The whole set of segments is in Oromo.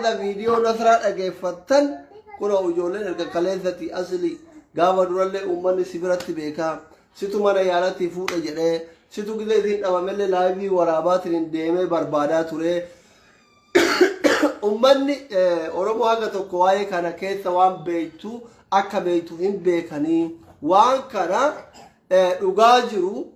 Viidiyoo Nasraa dhageeffattan kunoo ijoolleen erga kaleessati asli gaafa durallee uummanni si biratti beekaa, situ mana yaalatti fuudha jedhee, situ gizee isiin dhabamellee live waraabaatiin hin deemee barbaadaa ture. Uummanni Oromoo haga tokko waa'ee kana keessa waan beektu akka beektu hin beekanii, waan kana dhugaa jiru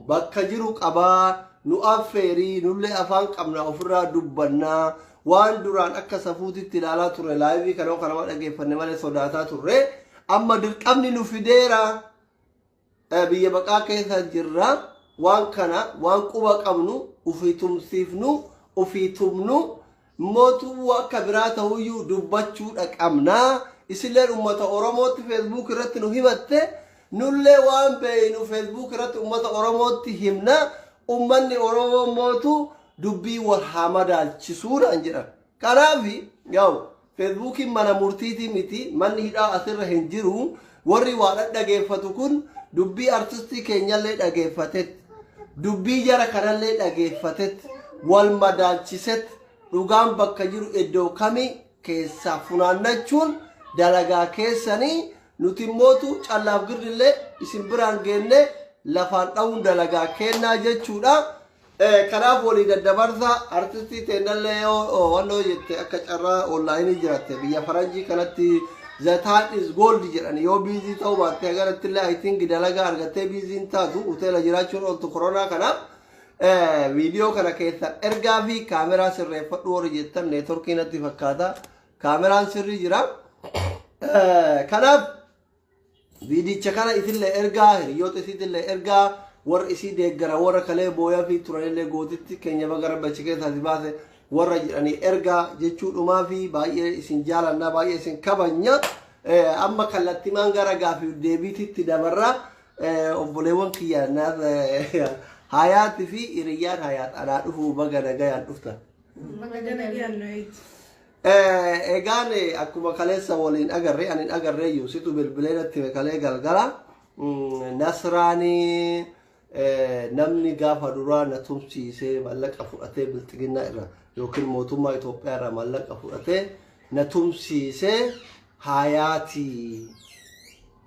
bakka jiru qabaa nu affeerii, nullee afaan qabna, ofirraa dubbannaa. Waan duraan akka safuutitti ilaalaa turre, live kana kanama dhageeffanne malee sodaataa turre, amma dirqamni nu fideera. Biyya baqaa keessa jirra. Waan kana waan quba qabnu ofii tumsiifnu, ofii tumnu, mootuu akka biraa ta'uyyuu dubbachuudha qabnaa. Isilleen ummata Oromootti Facebook irratti nu himatte, nullee waan beeynu Facebook irratti ummata Oromootti himna. Ummanni Oromoo mootu dubbii wal haa madaalchisuudhaan jedhan. Kanaaf yaa'u, Facebookiin mana murtiitii miti, manni hidhaa asirra hin jiru. Warri waa dhaggeeffatu kun dubbii artistii keenyallee dhageeffatetti, dubbii jara kanallee dhageeffatetti, wal madaalchisetti, dhugaan bakka jiru iddoo kamii keessaa funaannachuun dalagaa keessanii, nuti immootu callaaf girdillee isin biraan geenne lafaan dha'uun dalagaa kennaa jechuudha. Kanaaf walii daddabarsa. Artistii teennallee yoo wannoo jette, akka carraa online jiratte, biyya faranjii kanatti the time is gold jedhan, yoo busy ta'uu baatte agarratti illee, I think dalagaa argattee busy hin taatu, hoteela jiraachuun ooltu koronaa kanaaf. Viidiyoo kana keessa ergaa fi kaameraa sirreeffadhu warri jettan, networkii natti fakkaata, kaameraan sirrii jira. Kanaaf viidicha kana isillee ergaa, hiriyoota isiitillee ergaa, warra isii deeggara, warra kalee booyaa fi turanillee gootitti keenya baga rabbi achi keessaa si baase warra jedhanii ergaa jechuudhumaa fi baay'ee isin jaalannaa, baay'ee isin kabanya. Amma kallattimaan gara gaafii deebiititti dabarra. Obboleewwan kiyya, Hayaati fi hiriyyaan Hayaat, anaa dhufuu, baga nagayaan dhuftan. Egaan akkuma kaleessa waliin agarre, ani hin agarreeyyu, situ bilbilee natti hime kalee galgala. Nasraanii namni gaafa duraa na tumsiisee maallaqa fudhatee, bilxiginnaa irra yookiin mootummaa Itoophiyaa irraa maallaqa fudhatee na tumsiisee Hayaatii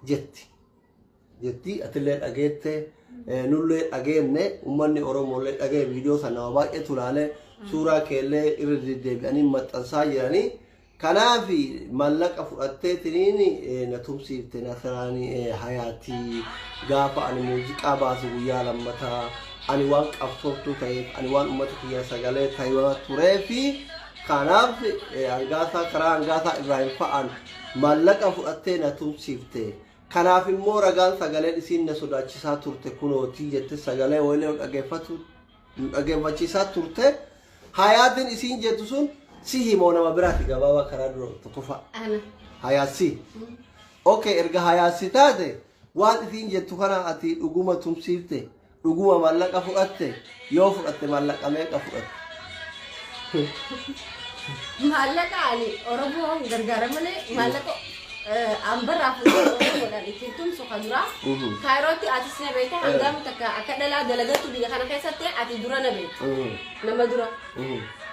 jetti. Jetti atillee dhageette, nullee dhageenne, uummanni Oromollee dhagee, viidiyoo sana nama baay'eetu ilaalee, suuraa keellee irra deddeebi'anii maxxansaa jiranii. Kanaaf maallaqa fudhatteetiniin na tumsiifte Nasraanii Hayaatii gaafa ani muuziqaa baasu guyyaa lammataa, ani waan qabsooftuu ta'eef, ani waan uummata kiyya sagalee ta'ee tureefi, kanaaf hangaasaa karaa hangaasaa Ibraahim fa'aan maallaqa fudhattee na tumsiifte. Kanaaf immoo ragaan sagaleen isiin na sodaachisaa turte kunootii jette, sagalee wayilee nu dhageeffatu nu dhageeffachiisaa turte. Hayaatiin isiin jettu sun si himoo nama biraati? Gabaabaa karaa dura tokkoffaa. Ana. Hayaatsi. Okay, erga hayaatsi taate, waan isiin jettu kana ati dhuguma tumsiifte, dhuguma maallaqa fudhatte? Yoo fudhatte maallaqa meeqa fudhatte? Maallaqa ani Oromoo gargaara malee maallaqa ambarraa fuudhee Oromoodhaan ittiin tumsu kan duraa. Kaayirootti atis na beekta, hangam takka akka dhalaa dalagattu biyya kana keessatti ati dura na beekta. Nama dura.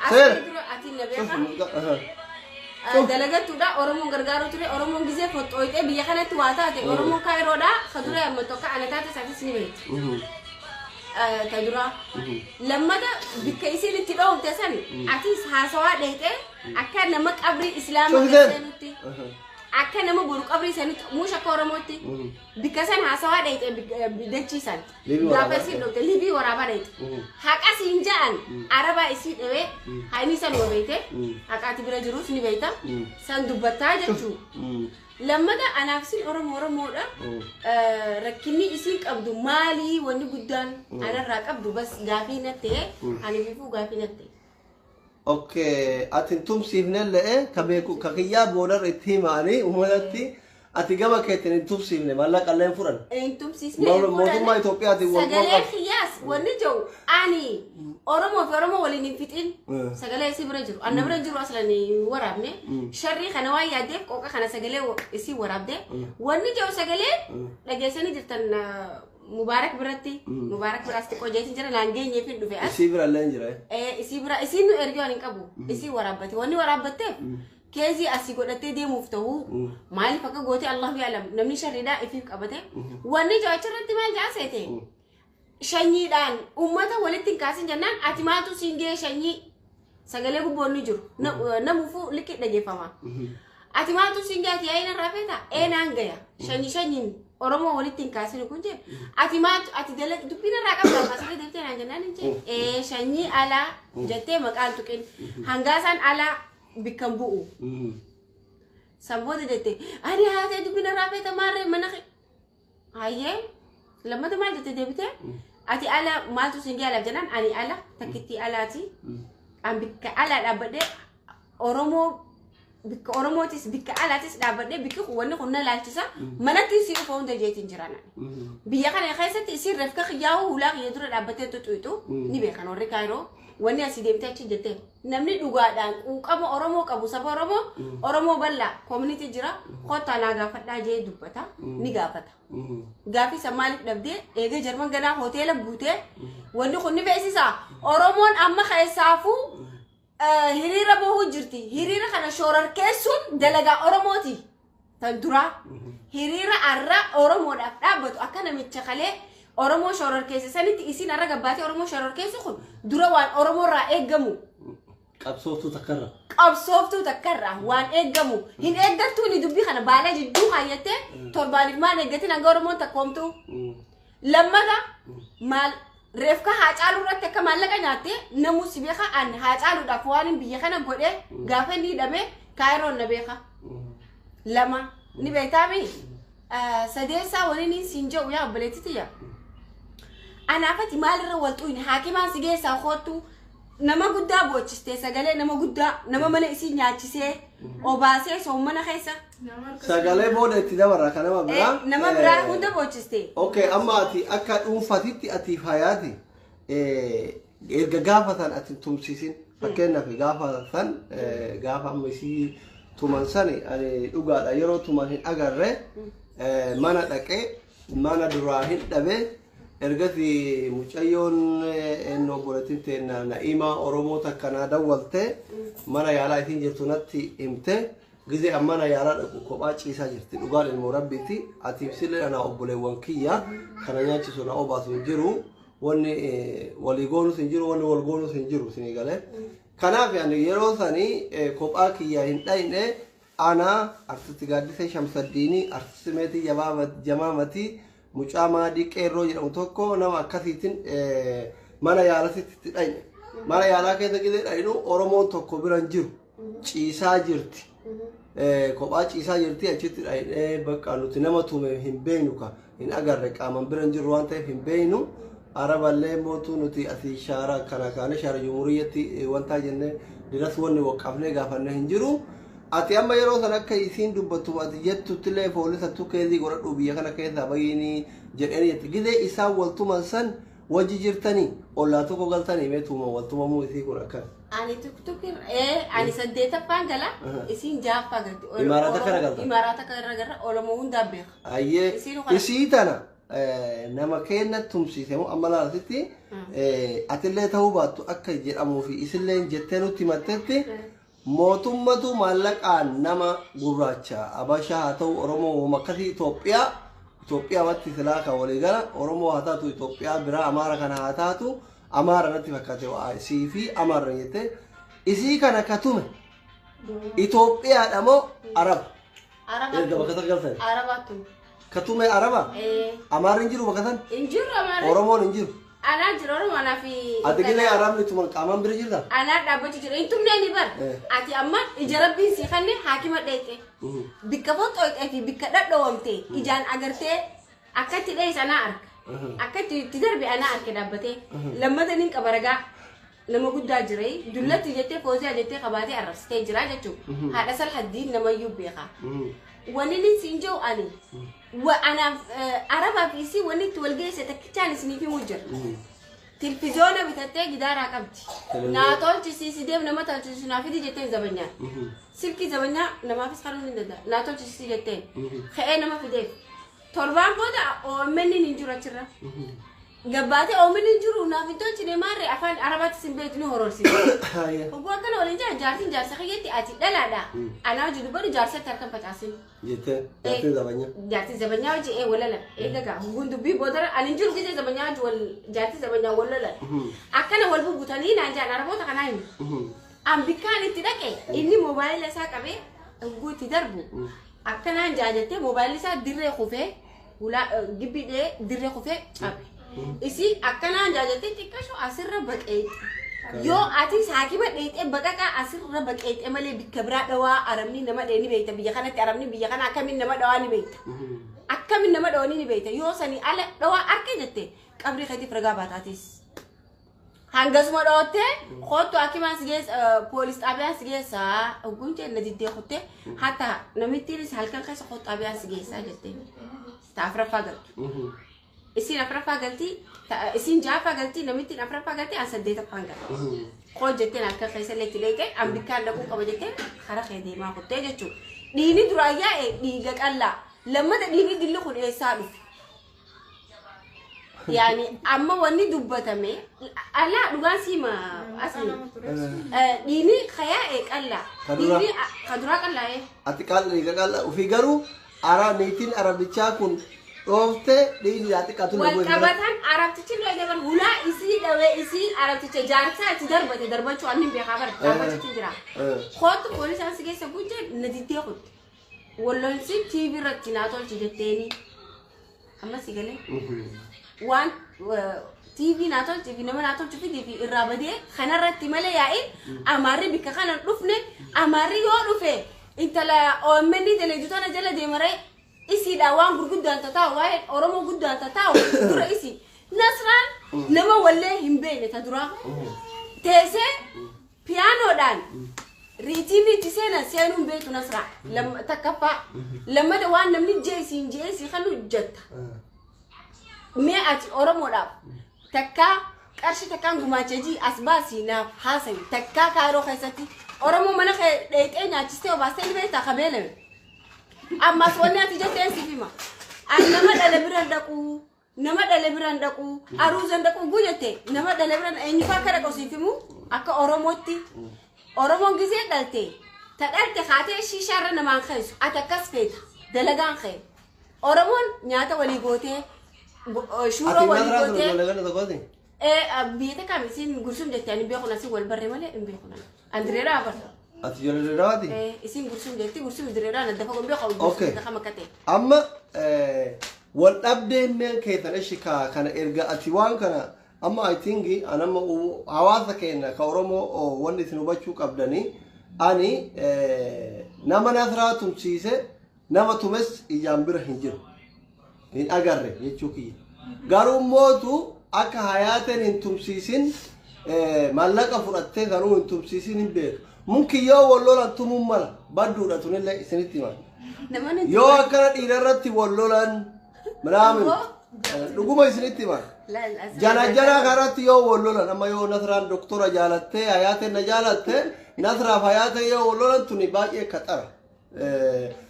Seera. Asii dura ati na beeka. Dalagattuudha, Oromoon gargaaruu ture. Oromoon gizee foxxooyxee biyya kanatti waa taate, Oromoon Kaayiroodha ka dura yammattu akka ana taates atis ni beekta. Ta duraa. Lammata, bikka isiin itti dhoofte san atis haasawaa dheexee akka nama qabrii islaama Cufiseen. seenutti, akka nama boru qabrii sanitti muush akka Oromootti bikka san haasawaa dheexee dachii san. Liibii Gaafa waraabaa. isiin dhoofte liibii waraabaa dheexe. Haqa siin ja'an arabaa isii dhawee haa inni san beekte, haqaati bira jirus ni beekta, san dubbattaa jechuu. Lammata, anaaf sin Oromoo Oromoodha. Rakkinni isiin qabdu maalii? Wanni guddaan anarraa qabdu bas gaafii natti ta'e, ani fifuu gaafii natti ta'e. Okay, ati hin tumsiifne illee ka beeku ka kiyyaa boodarra itti himaanii uummatatti, ati gama keetiin hin tumsiifne, maallaqa illee hin fudhanne. Hin tumsiisne. Mootummaa Itoophiyaatiin wal Sagalee qabu. kiyyaas wanni jiru ani Oromoo fi Oromoo waliin hin fixin. Sagalee isii bira jiru. Anna bira jiru aslan hin waraabne. Sharrii kana waan yaaddeef qooqa kana sagalee isii waraabde. Wanni jiru sagalee dhageessanii jirtan. Mubaarak biratti, Mubaarak biraas xiqqoo jeetiin jira, naan geenyeef hin dhufe as. Isii bira illee hin jira. Isii bira isiin nu ergee waan hin qabu. Isii waraabbate. Wanni waraabbatteef keezii asii godhattee deemuuf ta'uu maaliif akka goote Allahu yaalam, namni sharriidhaa ifiif qabate. Wanni jawaachirratti maal jaa seete? Shanyiidhaan uummata walitti hin kaasin jennaan, ati maatu siin gahee shanyii sagalee gubboonni jiru. Namuufuu liqii dhageeffama. Ati maatu siin gahee, ati yaa'ii narraa feeta? Ee, naan gaya. Shanyii shanyiin Oromoo walitti hin kaasin kun jee. Ati maatu ati dalag dubbii narraa qabda asirra deebitee naan jennaan hin jee. Ee, shanyii alaa jettee maqaan tuqin. Hangaasaan alaa bikkan bu'u. San booda jette, ani haatee dubbii narraa feeta maarree mana kee. Hayyee, lammata maal jette deebitee? Ati ala maaltu siin gahee alaaf jennaan, ani ala takkittii alaati. An bikka alaa dhaabbadhee Oromoo, bikka Oromootis bikka alaatis dhaabbadhee, bikki kun wanni kun na laalchisa. Manatti si dhufa hunda jeetiin jiran. Biyya kana keessatti isin refka kiyyaa'uu hulaa kiyya dura dhaabbattee xuxuuxu ni beekan warri Kaayiroo. Wanni asii deemtee achi jettee namni dhugaadhaan quuqama Oromoo qabu, saba Oromoo, Oromoo bal'aa community jira, kottaa naa gaafadhaa jee dubbata, ni gaafata. Gaafii san maaliif dhabdee eegee Jarman ganaa hoteela guutee wanni kun ni beeksisa. Oromoon amma keessaafuu hiriira bahuu jirti. Hiriira kana shoorarkeessuun dalagaa Oromooti. Tan duraa hiriira arra Oromoodhaaf dhaabbatu akka namicha kalee Oromoo shoorarkeesse sanitti isin arra gabbaatee Oromoo shoorarkeessu kun dura waan Oromoorraa eeggamu. Qabsooftuu takkarra. Qabsooftuu takkarraa waan eeggamu. Hin eeggattuu ni dubbii kana baala jidduu kaayyattee torbaaniif maal eeggatin hanga Oromoon takkoomtu. Lammata maal reefka Haacaaluu irratti akka maallaqa nyaatte namuu si beeka. An Haacaaluudhaaf waan hin biyya kana godhe gaafa inni hidhame Kaayiroon na beeka. Lama ni beektaami. Sadeessaa wani inni siin jedhu, yaa obboleettii tiyya. Anaafati maalirra wal xuyne? Haakimaan si geessaa koottu, nama guddaa boochistee, sagalee nama guddaa, nama mana isii nyaachisee obaasee soommana keessa. Sagalee booda itti dabarra kan nama biraa. Nama biraa hunda boochiste. Okay, amma ati akka dhuunfatitti atiif hayaati erga gaafatan ati hin tumsiisin. Fakkeenyaaf gaafa san, gaafa amma isii tuman sani, ani dhugaadha yeroo tuman hin agarre. Mana dhaqee mana duraa hin dhabe. Ergasi mucayyoon ennoo obboleettiin teenna Na'imaa Oromoo takka naa dawwalte, mana yaalaa isiin jirtu natti himte. Gizee an mana yaalaa dhaqu kophaa ciisaa jirti. Dhugaan ilmoo rabbiiti, atiif sillee anaa obboleewwan kiyya kana nyaachisu na obaasu hin jiru, wanni walii goonus hin jiru, wanni wal goonus hin jiru isinii galee. Kanaaf ani yeroo sanii kophaa kiyya hin dhayne. Ana Artisti Gaaddisee Shamsaddiinii, Artisti Meetii Jamaamatii, mucaa Maadii Qeerroo jedhamu tokko, nama akkasiitiin mana yaalasitti itti dhayne. Mana yaalaa keessa gizee dhaynu Oromoon tokko bira hin jiru. Ciisaa jirti. Kophaa ciisaa jirti. Achitti dhaynee bakka nuti nama tume hin beeknu, ka hin agarre, qaaman bira hin jirru waan ta'eef hin beeknu. Araballee mootuu nuti asii shaara kana kaane shaara jumhuriyyatti wantaa jennee diras wanni waqqafnee gaafannee hin jiru. Ati amma yeroo san akka isiin dubbattu ati jettuttillee poolisattu keezii godhadhu biyya kana keessaa bayyinii jedhanii jetti. Gizee isaan wal tuman san wajji jirtanii ollaa tokko galtanii mee tuuma wal tumamuu isii kun akkas. Ani tuktuk ani saddeetaffaan gala, isiin ja'affaa galti. Imaaraata kana galta? Imaaraata kana garra Oromoo hundaa beeka. Ayyee. Isiin kana- Isii tana nama keenna tumsiise moo? Amma laalasitti atillee ta'uu baattu akka jedhamuu fi isillee jettee nutti himattetti, mootummatu maallaqaan nama gurraacha Abashaa haa ta'u Oromoo uuma akkasii Itoophiyaa watti silaa kan walii gala Oromoo haa taatu, Itoophiyaa biraa Amaara kana haa taatu, Amaara natti fakkaate, waa isii fi Amaara jettee, isii kana katume Itoophiyaadha moo Araba? Erga bakka takka galtan. Arabaatu. Katume Araba? Amaarri hin jiru bakka san? Hin jiru Amaarri. Oromoon hin jiru. Anaa jira Oromoo anaa fi. Ati gilee Arabni tuman qaamaan bira jirta? Anaa dhaabbachuu jira. Hin tumnee ni bar. Ati amma ija rabbiin si kanne haakima dheeqe. Bikka foxxooqee fi bikka dhadhoowamte ijaan agartee akka itti dhees anaa arga. Akka itti darbe anaa arge dhaabbatee. Lammata nin qaba ragaa. Nama guddaa jira. Dullatti jettee fooziyaa jettee qabaatee arrabsitee jira jechuudha. Haadha Salhaddiin namayyuu beeka. Wanni inni siin jiru ani. Anaaf Arabaa fi isii wanni itti wal geesse takkichaan isiniif himuu jira. Tilfizoona bitattee gidaaraa qabdi. Naa tolchisiisi deem, nama tolchisiisu naa fidi jetteen zabanyaan. Silkii zabanyaa namaafis kanuu ni danda'a. Naa tolchisiisi jetteen. Ka'ee nama fideef. Torbaan booda OMN hin jiru achirra. Gabbaatee OMN hin jiru naaf hin tolchine maarree afaan Arabaatti sin beektu ni hororsite. Hogguu akkana waliin jira jaartiin jaarsa kiyyetti ati dhalaadha. Anaa hojii dubbadhu jaarsatti harkan facaasin. Jettee jaartiin zabanyaa. Jaartii zabanyaa hojii ee walalan. Eega gaa hogguun dubbii boodara ani hin jiru gisee zabanyaa hojii wal jaartii zabanyaa wal lolan. Akkana wal bubbutanii naan jaan Araboota kanaa himu. An bikkaan itti dhaqe inni moobaayila isaa qabee hogguu itti darbu akkanaan jaa jettee moobaayilli isaa dirree kufee hulaa gibbii dhee dirree kufee cabe. Isii akkanaan jaa jettee xiqqasho asirra baqeexxe. Yoo ati saakima dheexee baqaqaa asirra baqeexxe malee bikka biraa dhawaa arabni nama dhee ni beekta biyya kanatti arabni biyya kana akkamiin nama dhawaa ni beekta. Akkamiin nama dhawanii ni beekta yoo sanii ala dhawaa arke jette qabrii keetiif ragaa baataatis. Hangasuma dhoottee kottu hakimaan si geessa poolis xaabiyaan si geessa hogguun jee na diddee kuttee hatta namittiinis halkan keessa kottu xaabiyaan si geessaa jettee ta afraffaa galtu. Isiin afraffaa galtii isiin ja'affaa galtii namittiin afraffaa galtii an saddeetaffaan galti. Koo jetteen halkan keessa illee itti leeqee an bikkaan dhaquu qaba jettee kara kee deemaa kuttee jechuudha. Dhiigni duraan yaa'e dhiiga qallaa lammata dhiigni dilli kun eessaa dhufe? Yaani amma wanni dubbatame alaa dhugaan siima asli. Dhiigni kayaa'e qallaa. Ka duraa. Dhiigni ka duraa qallaa'e. Ati qal'a dhiiga qal'a ofii garuu ara niitiin arabichaa kun dhooftee dhiigni yaa xiqqaatu Wal qabatan arabtichi illee dabar hulaa isii dhawee isii arabticha jaarsaa itti darbate darbachuu anni hin beekaa bara dhaabbachuutu jira. Kootu poolisaan si keessa gujje na diddee kutte. Wallolsi TV irratti naa tolchi jetteeni. Amma si galee waan TV naa tolchi fi nama naa tolchu fidii fi irraa badee kanarratti malee yaa'in amaarri bikka kana hin dhufne amaarri yoo dhufe intala OMN daleedu tana jala deemaree isiidha waan gurguddaan tataa'u waa'ee Oromoo guddaan tataa'u dura isi. Nasraan nama wallee hin beekne ta duraa teessee piyaanoodhaan riitiimii itti seenan seenuu hin beektu Nasraa takkaffaa lammata waan namni jee isiin jee isii kanu jetta. Mee ati Oromoodhaaf takkaa qarshii takkaan gumaachee jii as baasii naaf haasawi takkaa kaayiroo keessatti Oromoo mana kee dheeyxee nyaachistee obaastee ni beektaa ka beelame. Ammas wanni ati jetteen siif hima. Ani nama dhale bira hin dhaquu nama dhale bira hin dhaquu aruuza hin dhaquu guu jette nama dhale bira eenyufaa akka dhaqu siif himu akka Oromootti. Oromoon gisee dhalte ta dhalte kaatee shiishaa irra namaan keessu ati akkas feeta dalagaan kee. Oromoon nyaata walii gootee shuuroo Ati walii nasraa gootee ture ganda tokkooti. Biyya takka isiin gursum jettee ani beeku asiin wal barree malee hin beeku nani. An direedhaa bara. Ati ijoollee direedhawaati? Isiin gursum jetti gursum direedhaa na dafa beeku Okay. gursum kam akka ta'e. Amma wal dhabdeen mee keessan ishi ka kana erga ati waan kana amma I think an amma hawaasa keenya ka Oromoo wanni isin hubachuu qabdanii ani nama nasraa tumsiise nama tumes ijaan bira hin jiru. Hin agarre jechuu kiyya. Garuu mootu akka hayaateen hin tumsiisin maallaqa fudhattee sanuu hin tumsiisin hin beeku. Mumkin yoo wal lolan tumuun mala badduudha tunillee isinitti hima. Namoonni Yoo akkana dhiira irratti wal lolan minaamin dhuguma isinitti hima. Jana jana kanatti yoo wal lolan amma yoo Nasraan doktora jaalattee hayaateen na jaalatte Nasraaf hayaateen yoo wal lolan tuni baay'ee kaxara.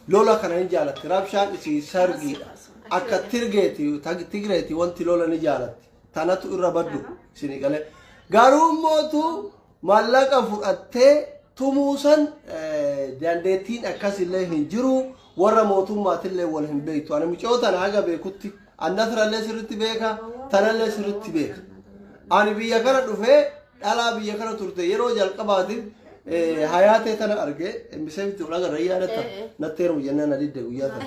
Lola kana hin jaalatti. Rabshaan isii sargiidha. Akka tirgeeti tigreeti wanti lola ni jaalatti. Tanatu irra baddu isinii galee. Garuu mootu maallaqa fudhattee tumuu san dandeettiin akkasillee hin jiru warra mootummaatillee wal hin beektu. Ani mucoo tana haga beekutti an Nasrallee sirritti beeka tanallee sirritti beeka. Ani biyya kana dhufee dhalaa biyya kana turte yeroo jalqabaatiif hayaatee tana arge miseefitti ol agarra yaadatta natti heerumu jennaan na didde guyyaa sana.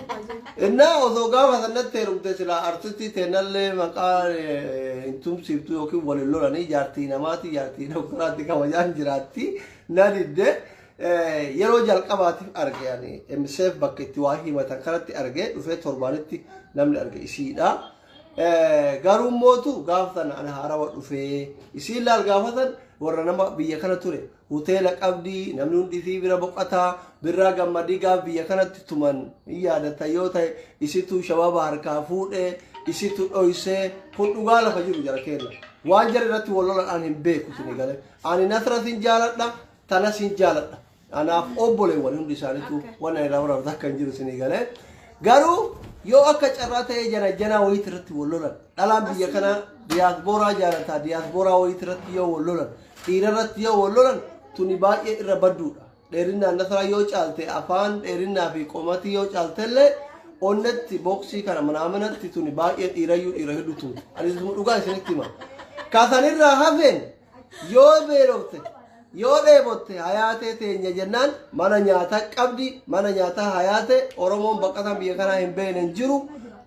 Innaa osoo gaafa san natti heerumte silaa artistii teennallee maqaa hin tumsiiftu yookiin wal hin lolanii jaartii namaati jaartii doktoraatti kabajaan jiraatti na didde. Yeroo jalqabaatiif arge ani MSF bakka itti waa himatan kanatti arge dhufee torbaanitti namni arge isiidha. Garuu mootu gaafa sana ani haarawa dhufee isiin laal gaafa san warra nama biyya kana ture hoteela qabdii namni hundi isii bira boqotaa birraa gammadii gaaf biyya kanatti tuman hin yaadata yoo ta'e isitu shabaaba harkaa fuudhee isitu dhoysee kun dhugaa lafa jiru jara keenya waan jara irratti wal lolan ani hin beeku isinii galee ani Nasra sin jaaladha tana sin jaaladha anaaf obboleewwan hundi isaaniitu waan ani irraa barbaadu akka hin jiru isinii galee garuu Yoo akka carraa ta'ee jana wayiit irratti wal lolan, dhalaan biyya kanaa diyaaspooraa jaalataa, diyaaspooraa wayiit irratti yoo wal lolan, dhiira irratti yoo wal lolan, tuni baay'ee irra badduudha. Dheerinnaan Nasraa yoo caalte, afaan dheerinnaa fi qomatii yoo caaltellee, onnetti booksii kana manaamanatti tuni baay'ee dhiirayyuu dhiira hedduu tumte. Ani dhugaa isinitti hima. Kasanirraa hafeen yoo beelofte, yoo dheebotte, Hayaatee teenya jennaan mana nyaataa qabdi. Mana nyaataa Hayaatee Oromoon baqataan biyya kanaa hin beekne hin jiru.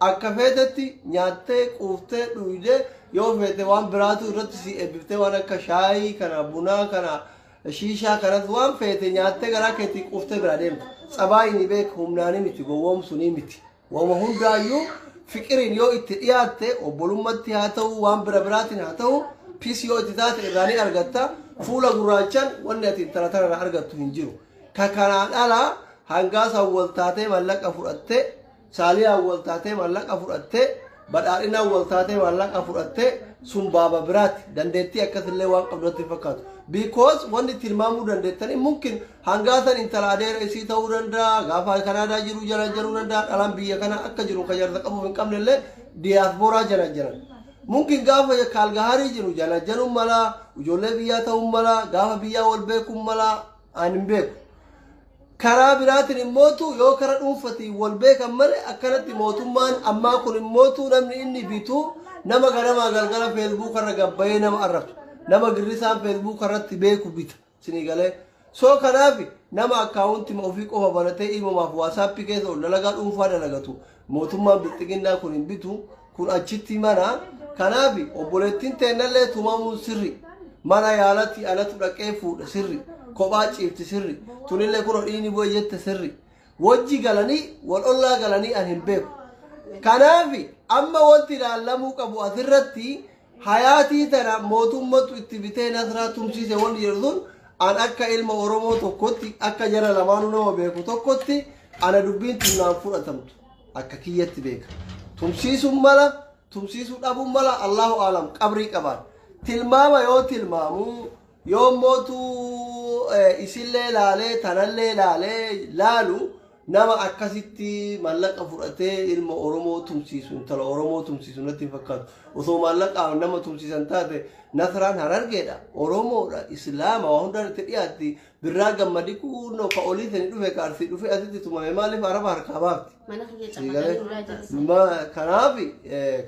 Akka feetetti nyaattee quuftee dhuydee, yoo feete waan biraatu irratti si eebbiftee, waan akka shaayii kana, bunaa kana, shiishaa kanas, waan feete nyaattee garaa keetii quuftee bira deemta. Tsabaayii ni beeka, humnaanii miti, gowwoomsunii miti. Waama hundaayyuu fiqiriin yoo itti dhiyaatte, obbolummaatti haa ta'u, waan bira biraatiin haa ta'u, peace yoo itti taate irraa ni argatta. Fuula gurraachaan wanni ati intala tanarraa argattu hin jiru. Ka kanaan alaa hangaasaan wal taatee mallaqa fudhattee, Saaliyaan wal taatee mallaqa fudhattee, Badhaadhinaan wal taatee mallaqa fudhattee, sun baaba biraati. Dandeettii akkasillee waan qabdu hin fakkaatu. Because wanni tilmaamuu dandeettanii mumkin hangaasan intala adeera isii ta'uu danda'a, gaafa Kanaadaa jiru jala jaruu danda'a. Dhalaan biyya kana akka jiru kan jaarsa qabuuf hin qabne illee diyaaspooraa jala jiran. Mumkin gaafa Kaalgahaarii jiru jala jaluun mala, ijoollee biyyaa ta'uu mala, gaafa biyyaa wal beekuun mala, ani hin beeku. Karaa biraatiin immootu yoo kara dhuunfatiin wal beekan malee, akkanatti mootummaan ammaa kun immootu namni inni bitu nama ganamaa galgala Facebook irra gabbayee nama arrabsu, nama girrisaan Facebook irratti beeku bita sinii galee. So kanaaf nama akkaawuntii ofii qofa baratee imomaaf WhatsAppii keessa ol dalagaa dhuunfaa dalagatu mootummaan bilxiginnaa kun hin bitu. Kun achitti mana. Kanaaf obboleettiin teennallee tumamuun sirri, mana yaalatti anatu dhaqee fuudhe sirri, kophaa ciifti sirri, tunillee kun dhiini bu'e jette sirri, wajji galanii wal ollaa galanii an hin beeku. Kanaaf amma wanti ilaallamuu qabu asirratti Hayaatii tana mootummatu itti bitee Nasraa tumsiise wanti jedhu sun, an akka ilma Oromoo tokkotti, akka jara lamaanuu nama beeku tokkotti, ana dubbiin tun naan fudhatamtu. Akka kiyyatti beeka. Tumsiisuun mala, tumsiisuu dhabuun mala, Allahu aalam, qabrii qabaan. Tilmaama yoo tilmaamu, yoo mootu isillee laalee tanallee laalee laalu, nama akkasitti mallaqa fudhatee ilma Oromoo tumsiisu, intala Oromoo tumsiisu natti hin fakkaatu. Osoo maallaqaan nama tumsiisan taate, Nasraan Harargeedha, Oromoodha, Islaama, waa hundaan itti dhiyaatti. Birraa Gammadi kunoo ka olii sani dhufe, ka Arsii dhufe asitti tumame, maaliif Araba harkaa baafti? Mana kiyya Sii galee? cafaqanii duraa jira. Kanaaf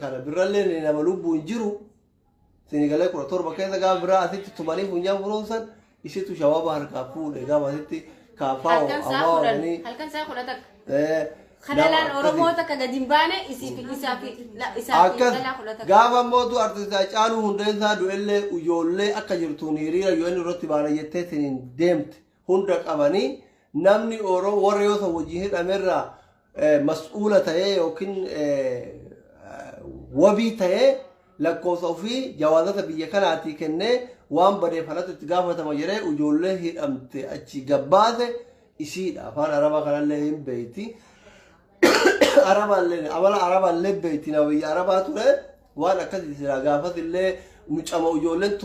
kana birrallee nama lubbuun jiru sini galee 17 keessa gaafa biraa asitti tumanii funyaan furuunsan isitu shawaba harkaa fuudhe gaafa asitti kaafaa Halkan isaa 10, halkan isaa 11. Kana laan Oromoo takka gadi hin baane isii fi isaa fi isaa fi Akkas dhalaa 11. Gaafa mootu artist Haacaaluu Hundeessaa du'ellee ijoollee akka jirtuun hiriira UN irratti baana jettee siniin deemte hunda qabanii, namni Oromoo warra yoo san wajjin hidhamerraa mas'uula ta'ee yookiin wabii ta'ee lakkoofsa ofii jawaazata biyya kanaatii kennee waan badeef kanatti itti gaafatama jedhee ijoollee hidhamte achi gabbaase isiidha. Afaan Arabaa kanallee hin beeyti. Arabaallee amala Arabaallee beeyti, nama biyya Arabaa ture waan akkasii silaa gaafatillee mucama ijoolleen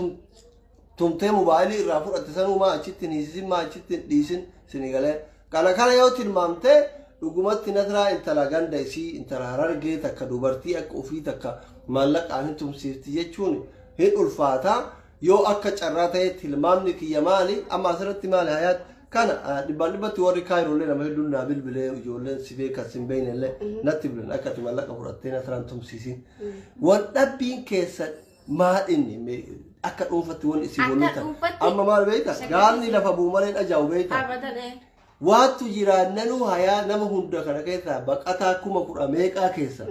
tumtee mobaayilii irraa fudhatte sanuu maa achitti hin hiisisin, maa achitti hin dhiisin sini galee. Kana kana yoo tilmaamte, dhugumatti Nasraa intala ganda isii, intala Harargee takka, dubartii akka ofii takka maallaqaan hin tumsiifti jechuun hin ulfaata. Yoo akka carraa ta'e tilmaamni kiyya maali? Amma asirratti maali Hayaat? Kana dhibbaan dhibbatti warri Kaayiroolee nama hedduun naa bilbilee, ijoolleen si beekan si hin beekne illee natti bilbilan, akka ati mallaqa fudhattee Nasraan tumsiisin. Wal dhabbiin keessa maal inni akka dhuunfatti wanni isin Akka wal loltan? dhuunfatti Amma maal beekta? shakkii Gaafni lafa bu'u malee dhajaa'u beekta. Abadan ee. Waattu jiraannanuu hayaa nama hunda kana keessaa, baqataa 10,000 meeqaa keessa.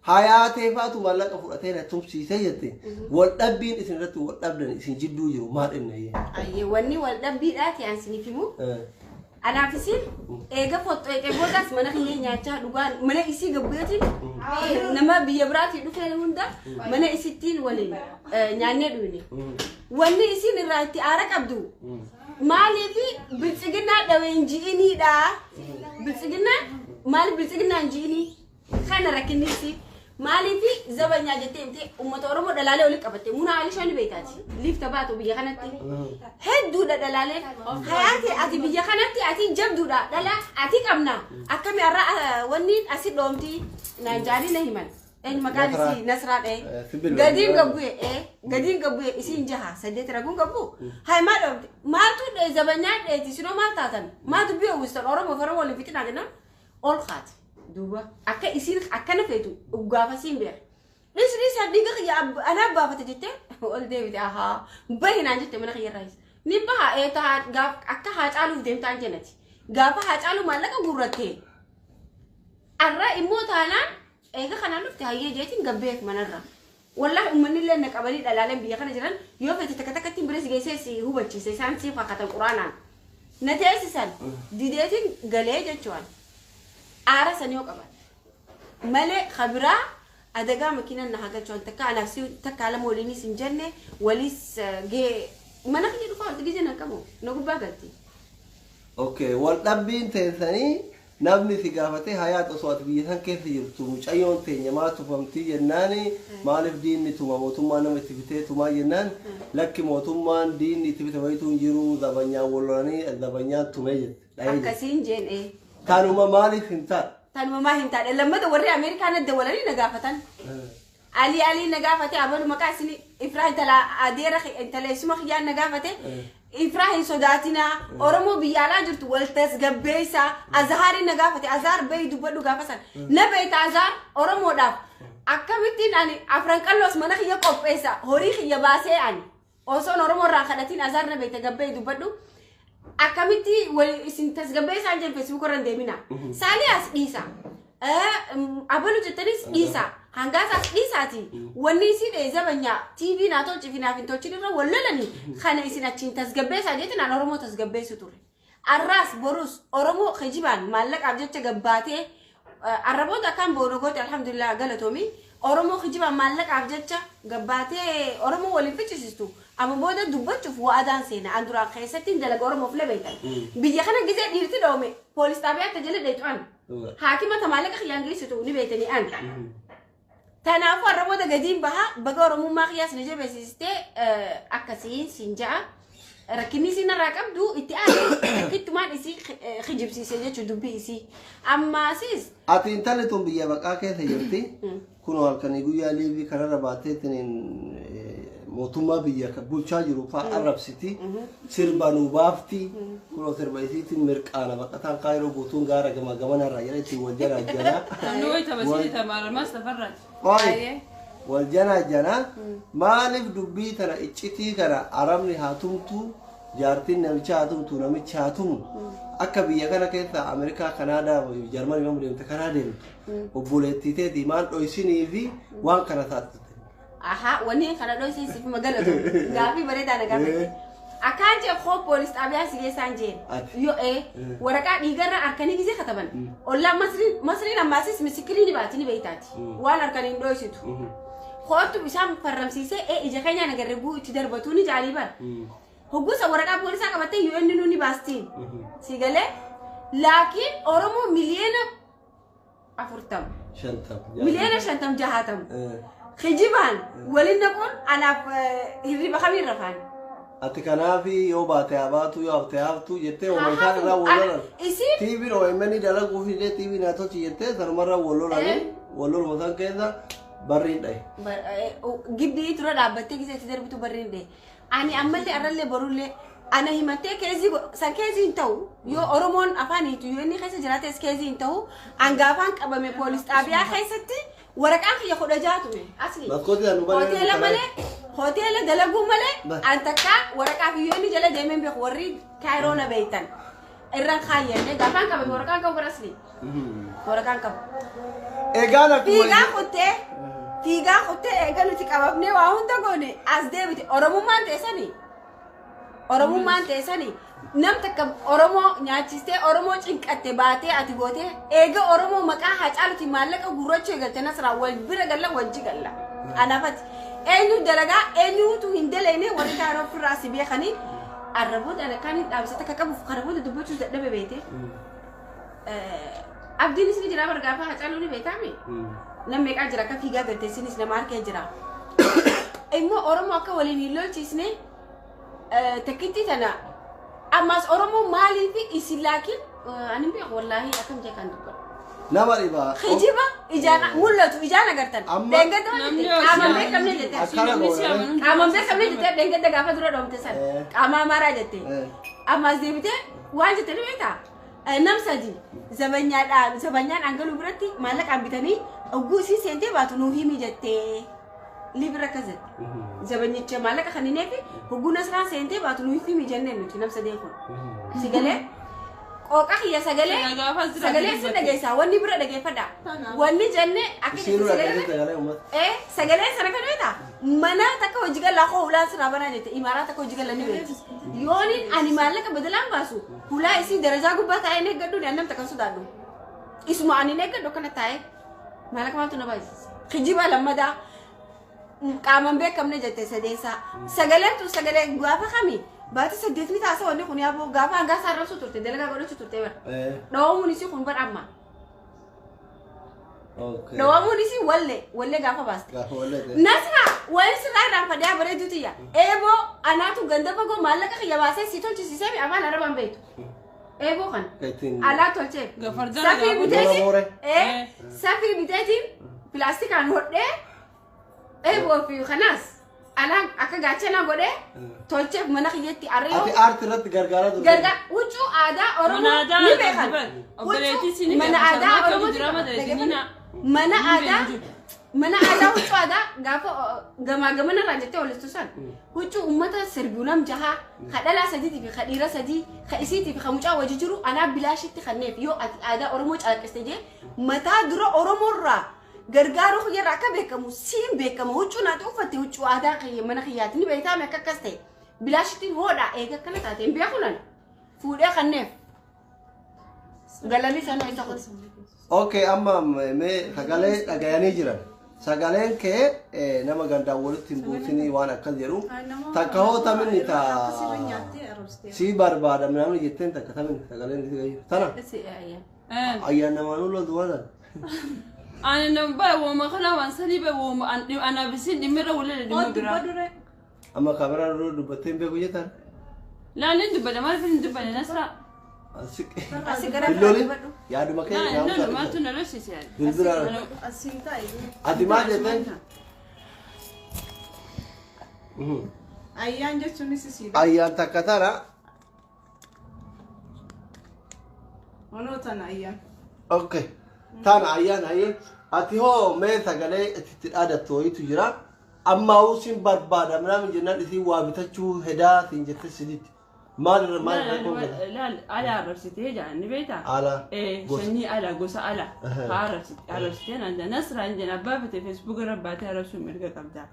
Hayaatee faatu mallaqa fudhatee na tumsiisee jette. Wal dhabbiin isin irratti wal dhabdan isin jidduu jiru maal inni? Ayyee, wanni wal dhabbiidhaati an isiniif himu. Anaaf isin eega foxxoqee boodaas mana kiyya nyaachaa dhugaan mana isii gabbu'eetiin nama biyya biraatii dhufee hunda mana isittiin waliin nyaannee dhuyne. Wanni isin irraa itti aara qabdu maaliif biltsiginnaa dhawee hin ji'iniidha. Biltsiginnaa maaliif biltsiginnaa hin ji'inii? Kana rakkinnisi. Maaliif zabanyaa jettee himtee uummata Oromoo dhalaalee walitti qabatte muna Alishaa ni beektaati. Liifta baatu biyya kanatti. Hedduudha dhalaalee. Hayaati ati biyya kanatti ati jabduudha dhala ati qabna. Akkami har'a wanni asi dhoomti naan jaanii na himan. Eenyu maqaan isii Nasraa dha'e. Gadiin gabbu'e gadiin gabbu'e isiin jaha saddeet raguun gabbu. Hay maal dhoomti maaltu dha'e zabanyaa dha'eeti sinoo maal taatan maal dubbii uwwistan Oromoo fi Oromoo waliin fixinaa jennaan ol kaati. Duuba akka isiin akkana feetu gaafasiin beeka. Dhisni isaa dhiiga kiyya anaa baafate jettee ol deebite ahaa bahi naan jette mana kiyya irraa. Ni baha eeta akka haa caaluuf deemtaan jennati. Gaafa haa caalu maallaqa guurrattee. Arra immoo taanaan eega kanaan dhufte hayyee jeetiin gabbeef manarra. Wallahi uummanni illee na qabanii dhalaaleen biyya kana jiran yoo feete takka takkatti bira si geessee si hubachiise isaan siif kakatan quraanaan. Na teessisan dideetiin galee jechuun. Aara san yoo qaban malee kabiraa adagaa makiinaan na hagalchuun takka anaaf si takka lama waliinis hin jenne waliis gee mana kiyya dhufaa olti gizee na qabu na gubbaa galti. Okay, wal dhabbiin teessanii namni si gaafate hayaat osoo ati biyya san keessa jirtu mucayyoon teenya maa tufamtii jennaani maaliif diinni tuma mootummaa nama itti bitee tumaa jennaan lakki mootummaan diinni itti bite wayituu hin jiru zabanyaan wal lolanii zabanyaan tumee jette. Akkasiin jeen. Tanuma maaliif hin taane? Tanuma maa hin taane lammata warri Ameerikaan adda walanii na gaafatan. Ali Ali na gaafate abalu maqaa isin Ifraa intala adeera intala isuma kiyyaan na gaafate. Ifraa hin sodaatinaa Oromoo biyya alaa jirtu wal tasgabbeessa Azhaarii na gaafate Azhaar bahi dubbadhu gaafa san na beeyta Azhaar Oromoodhaaf akkamittiin ani afran qalloos mana kiyya qopheessa horii kiyya baasee ani osoon Oromoo irraa kadhatiin Azhaar na beeyta gabbahi dubbadhu. Akkamitti wal isin tasgabbeessaan jeen Facebook irra hin deemina. Saaliyaas dhiisa. Abalu jettanis dhiisa. Hangaasaas dhiisaati. Wanni isii dhee zabanyaa TV naa tolchi fi naaf hin tolchin irra wal lolani kana isin achiin tasgabbeessaa jetti naan Oromoo tasgabbeessu ture. Arraas borus Oromoo kijibaan maallaqaaf jecha gabbaatee arraboota akkaan boonu goote alhamdulillah galatoomi. Oromoo kijibaan maallaqaaf jecha gabbaatee Oromoo waliin fichisiistu. Amma booda dubbachuuf wa'adaan seena. An duraan keessatti dalaga Oromoof lebeeytan. Biyya kana gizee dhiirti dhoome poolis xaabiyaatti jala dheetu an. Haakima ta maallaqa kiyyaan geessitu ni beeytanii an. Kanaafuu har'a booda gadiin baha baga Oromummaa kiyyaas na jabeessistee akkasiin siin ja'a. Rakkinni isiin irraa qabdu itti aane rakkittumaan isii kijibsiise jechuun dubbii isii. Ammaasis Ati intalli tun biyya baqaa keessa jirti. Kunoo halkanii guyyaa liivii kanarra baateetiin mootummaa biyya bulchaa jiru fa'aa arrabsiti. Sirba nuu baafti. Kunoo sirba isiitiin mirqaana baqataan kaayiroo guutuun gaara gama gamanarraa jedha ittiin wal jalaa jalaa. Namni wayita basiiti tamaaramas tafarraati. Oi! Wal jalaa jalaa maaliif dubbii tana iccitii kana arabni haa tumtu jaartiin namicha haa tumtu namichi haa tumu akka biyya kana keessa Ameerikaa, Kanaadaa, Jarmanii yoo deemte karaa deemtu obboleettii teetii maal dhoysinii fi waan kana taatute. Aha, wanni kana dhoysee siif magalatu. Gaafii bareedaa na gaafate. Akkaan jee koo poolis xaabiyaa si geessaan jeen. Yoo waraqaa dhiigarra harkanii gisee kataban. Ollaa Masriin ammaasis misikirii ni baati ni beeytaati. Waan harkanii hin dhoysitu. Kootu isaan farramsiisee ija keenya nagarre guu itti darbatu ni jaalii bara. Hogguusa waraqaa poolisaa qabattee yoo inni ni baastiin. Si galee laakiin Oromoo miliyoona 40. 50. Miliyoona 50 60. Kijibaan waliin naquun anaaf hirriba kamiin rafaan. Ati kanaaf yoo baate haa baatu yoo hafte haftu jettee hooma isaan irraa wal lolan. Isiin TV'n OMN dalaguuf illee TV naa tolchi jettee sanumarraa wal lolanii wal loluma san keessa barriin dhahe. Gibbii tura dhaabbattee gisee itti darbitu barriin dhahe. Ani ammallee arrallee borullee ana himattee keezii san keezii hin ta'u yoo Oromoon afaan hiitu yoo inni keessa jiraates keezii hin ta'u hangaafaan qabame poolis xaabiyaa keessatti waraqaan kiyya 16 tume asli. Maskootii anu banee Hoteela malee hoteela dalaguu malee an takka waraqaa fi yoo inni jala deemeen beeku warri kaayiroo na beeytan irraan kaayyanne gaafaan qabame waraqaan qabu bara asli. Waraqaan qabu. Egaan akkuma Fiigaa kuttee eega nuti qabamnee waa hunda goone as deebite Oromummaan teessanii. Oromummaan teessanii nam takka Oromoo nyaachistee Oromoo cinqatte baatee ati gootee eega Oromoo maqaa Haacaaluutiin maallaqa gurrachuu eegalte Nasraa wal bira galla wajji galla. Anaafati eenyu dalagaa eenyuutu hin daleene warri kaayiroo ofirraa si beekanii arraboota ana kan hin dhaabsa takka qabuuf karaboota dubbachuu dadhabe beete. Abdiinis ni jira bargaafa Haacaaluu ni beektaami. Nam meeqaa jira akka fiigaa galte isinis nama harkee jira. Immoo Oromoo akka waliin hin lolchiisne takkitti tana ammas Oromoo maaliif isin laakiin ani hin beeku wallaahi akkam jee kan dubbadhu. Nama dhiba. Kijiba ijaan mul'atu ijaan agartan. Amma- Dheengadda Namni waan yoo qaamaan si beekamne jette. Akkana Namni si goona. amanuun Qaamaan beekamne jette dheengadda gaafa dura dhoomte sana. Qaama amaaraa jette. Ammas deebitee waan jette ni beektaa? Nam sadi zabanyaadhaan zabanyaan angaluu biratti maallaqaan bitanii ogguu isii seentee baatu nuu himi jettee. Libira akkas jette. Zabanyicha maallaqa kan hin eefi hogguu nasraan seentee baatu nuu himi jenneen nuti nam sadeen kun. Si galee qooqa kiyya sagalee Sana gaafa asirraa sagalee sin dubbatte. dhageessaa wanni bira dhageeffadha. Wanni jenne akka Isiinuu jette sagalee dhaggeeffate sagalee uummata. Sagalee sana kan beektaa? Mana takka hojii galaa koo hulaan sirraa banaa jette imaaraa takka hojii gala ni beekti. Yooniin ani maallaqa badalaan baasu hulaa isii darajaa gubbaa taa'ee hin eeggadhu ni annam takka sodaadhu. Isuma ani hin eeggadhu akkana taa'ee maallaqa maaltu na baasisa? Kijiba lammadaa qaamaan beekamne jette sadeessaa. Sagaleen tun sagalee gaafa kami baatii saddeetni taasa wanni kun yaaboo gaafa hangaa isaa arrabsuu turte dalagaa godhachuu turte bara. Dhawamuun isii kun bara amma. Okay. Dhawamuun isii wallee wallee gaafa baaste. Gaafa wallee ta'e. Nasra wani sirraa irraanfadhee bareedu tiyya. Eeboo anaatu ganda fagoo maallaqa kiyya baasee si tolchisiisee mi afaan arabaan beektu. Eeboo kana Ittiin. alaa tolchee. Gafardana Safii gaafa- biteetiin Boora safii biteetiin pilaastikaan hodhee eeboo fi kanaas alaan akka gaachana godhee tolcheef mana kiyyatti Ati arreeyoo. aartii irratti gargaaraa turte. Gargaa huccuu aadaa Oromoo Mana aadaa ni beekan. Obboleettii si ni Mana beekan. aadaa Sarmaa Oromoo akka jira malee isinina. mana Ni aadaa beekan. mana aadaa huccuu aadaa gaafa gamaa gamana irraa jettee walistu san huccuu uummata sirbuu nam jahaa ka dhalaa sadiitii fi ka dhiira sadii ka isiitii fi ka mucaa wajji jiru anaa bilaashitti kanneef yoo ati aadaa Oromoo calaqqiste jee mataa dura Oromoorraa gargaaruu kiyyarraa akka beekamu siin beekama huccuu naati uffatte huccuu aadaa kiyya mana kiyyaati ni beektaame akka akkas ta'e bilaashittiin hoodha eega akkana taate hin beeku nan fuudhee kanneef galalli sana isa godhe. Okay, amma mee sagalee dhagayanii jiran. Sagaleen kee nama gandaan walitti hin buusinii waan akkas jedhu. Takka hoo taminni ta si barbaada namni jetteen takka taminni sagaleen si gayu. Tana ayyaan namaan ulla duwwaadhaan. Ani nama bara wooma kana waan sanii bara wooma anaaf isin dhimmirra waliin dhimma biraa. Amma kaameraa dura dubbattee hin beeku jettan. Laan hin dubbadha maaliif hin dubbanne Nasraa? Asi gara biraa Billooli dubbadhu. yaaduma kee Laan naamusa lolu maaltu na lolchise? Bilbila ati maal jetteen? Ayyaan jechuunis isiidha. Ayyaan takka tana. Onoo tana ayyaan. Okay. Tana ayyaan ayyee. Ati hoo mee sagalee itti dhaadattu wayiitu jira. Amma sin barbaada minaamin jennaan isii waa bitachuu hedaa siin jette siditti. Maal irra maal irra konkota? Laal ala arrabsitee jedhan ni beektaa? Ala. Gosa. Sanyii ala gosa ala. Haa arrabsitee naan jedhan Nasraa hin jedhan abbaa fete feesbuuk irra baatee arrabsuun mirga qabda.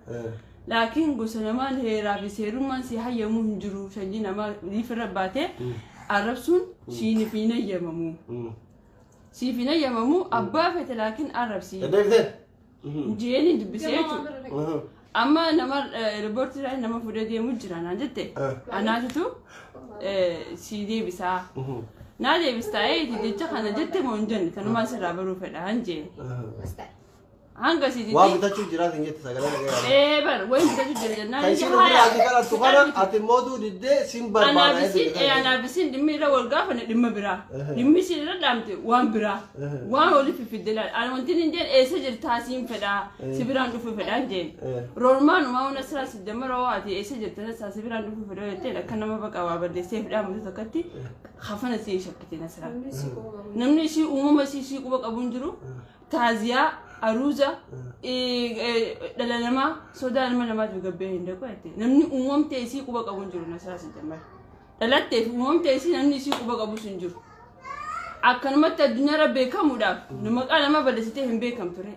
Laakiin gosa namaan heeraa fi seerummaan si hayyamuu hin jiru sanyii namaa liifirra baatee arrabsuun siiniif hin hayyamamu. Siif hin hayyamamu abbaa fete laakiin arrabsi. Deddeebitee? Jeeni dubbisee jechuudha. Amma nama riipoortii nama fuudhee deemu jira naan jette. Anaatitu si deebisaa. Naa deebistaa eeti jecha kana jette moo hin jenne tanumaan sirraa baruu fedha han jeen. Hanga si Waa bitachuu jira siin jette sagalee dhagayaa. Ee bar wayin bitachuu jira jennaan. Kan isiin ofirraa ati kadhattu kana ati mootuu diddee sin barbaada. Anaaf isin dhimmi irra wal gaafanne dhimma biraa. Dhimmi isin irra dhaamte waan biraa. Waan waliif fidde laal. Ani wanti hin jeen eessa jirtaa siin fedhaa si biraan dhufuu fedhaa hin jeen. Roormaan uumaa hunda siraa si dammara waa ati eessa jirta nasaa si biraan dhufuu fedhaa jettee akka nama baqa waa balleessee fidhaa mutu takkatti hafana si shakkite nasiraa. Namni ishii uumama ishii quba qabu hin jiru. Taaziyaa aruuza dhala namaa sodaa ilma namaatiif gabbee hin dhaqu jette. Namni uumamtee isii quba qabu hin jiru nasaa si jammar. Dhalattee fi uumamtee isii namni isii quba qabus hin jiru. Akkanumatti addunyaarra beekamuudhaaf nu maqaa nama balleessitee hin beekamtu re.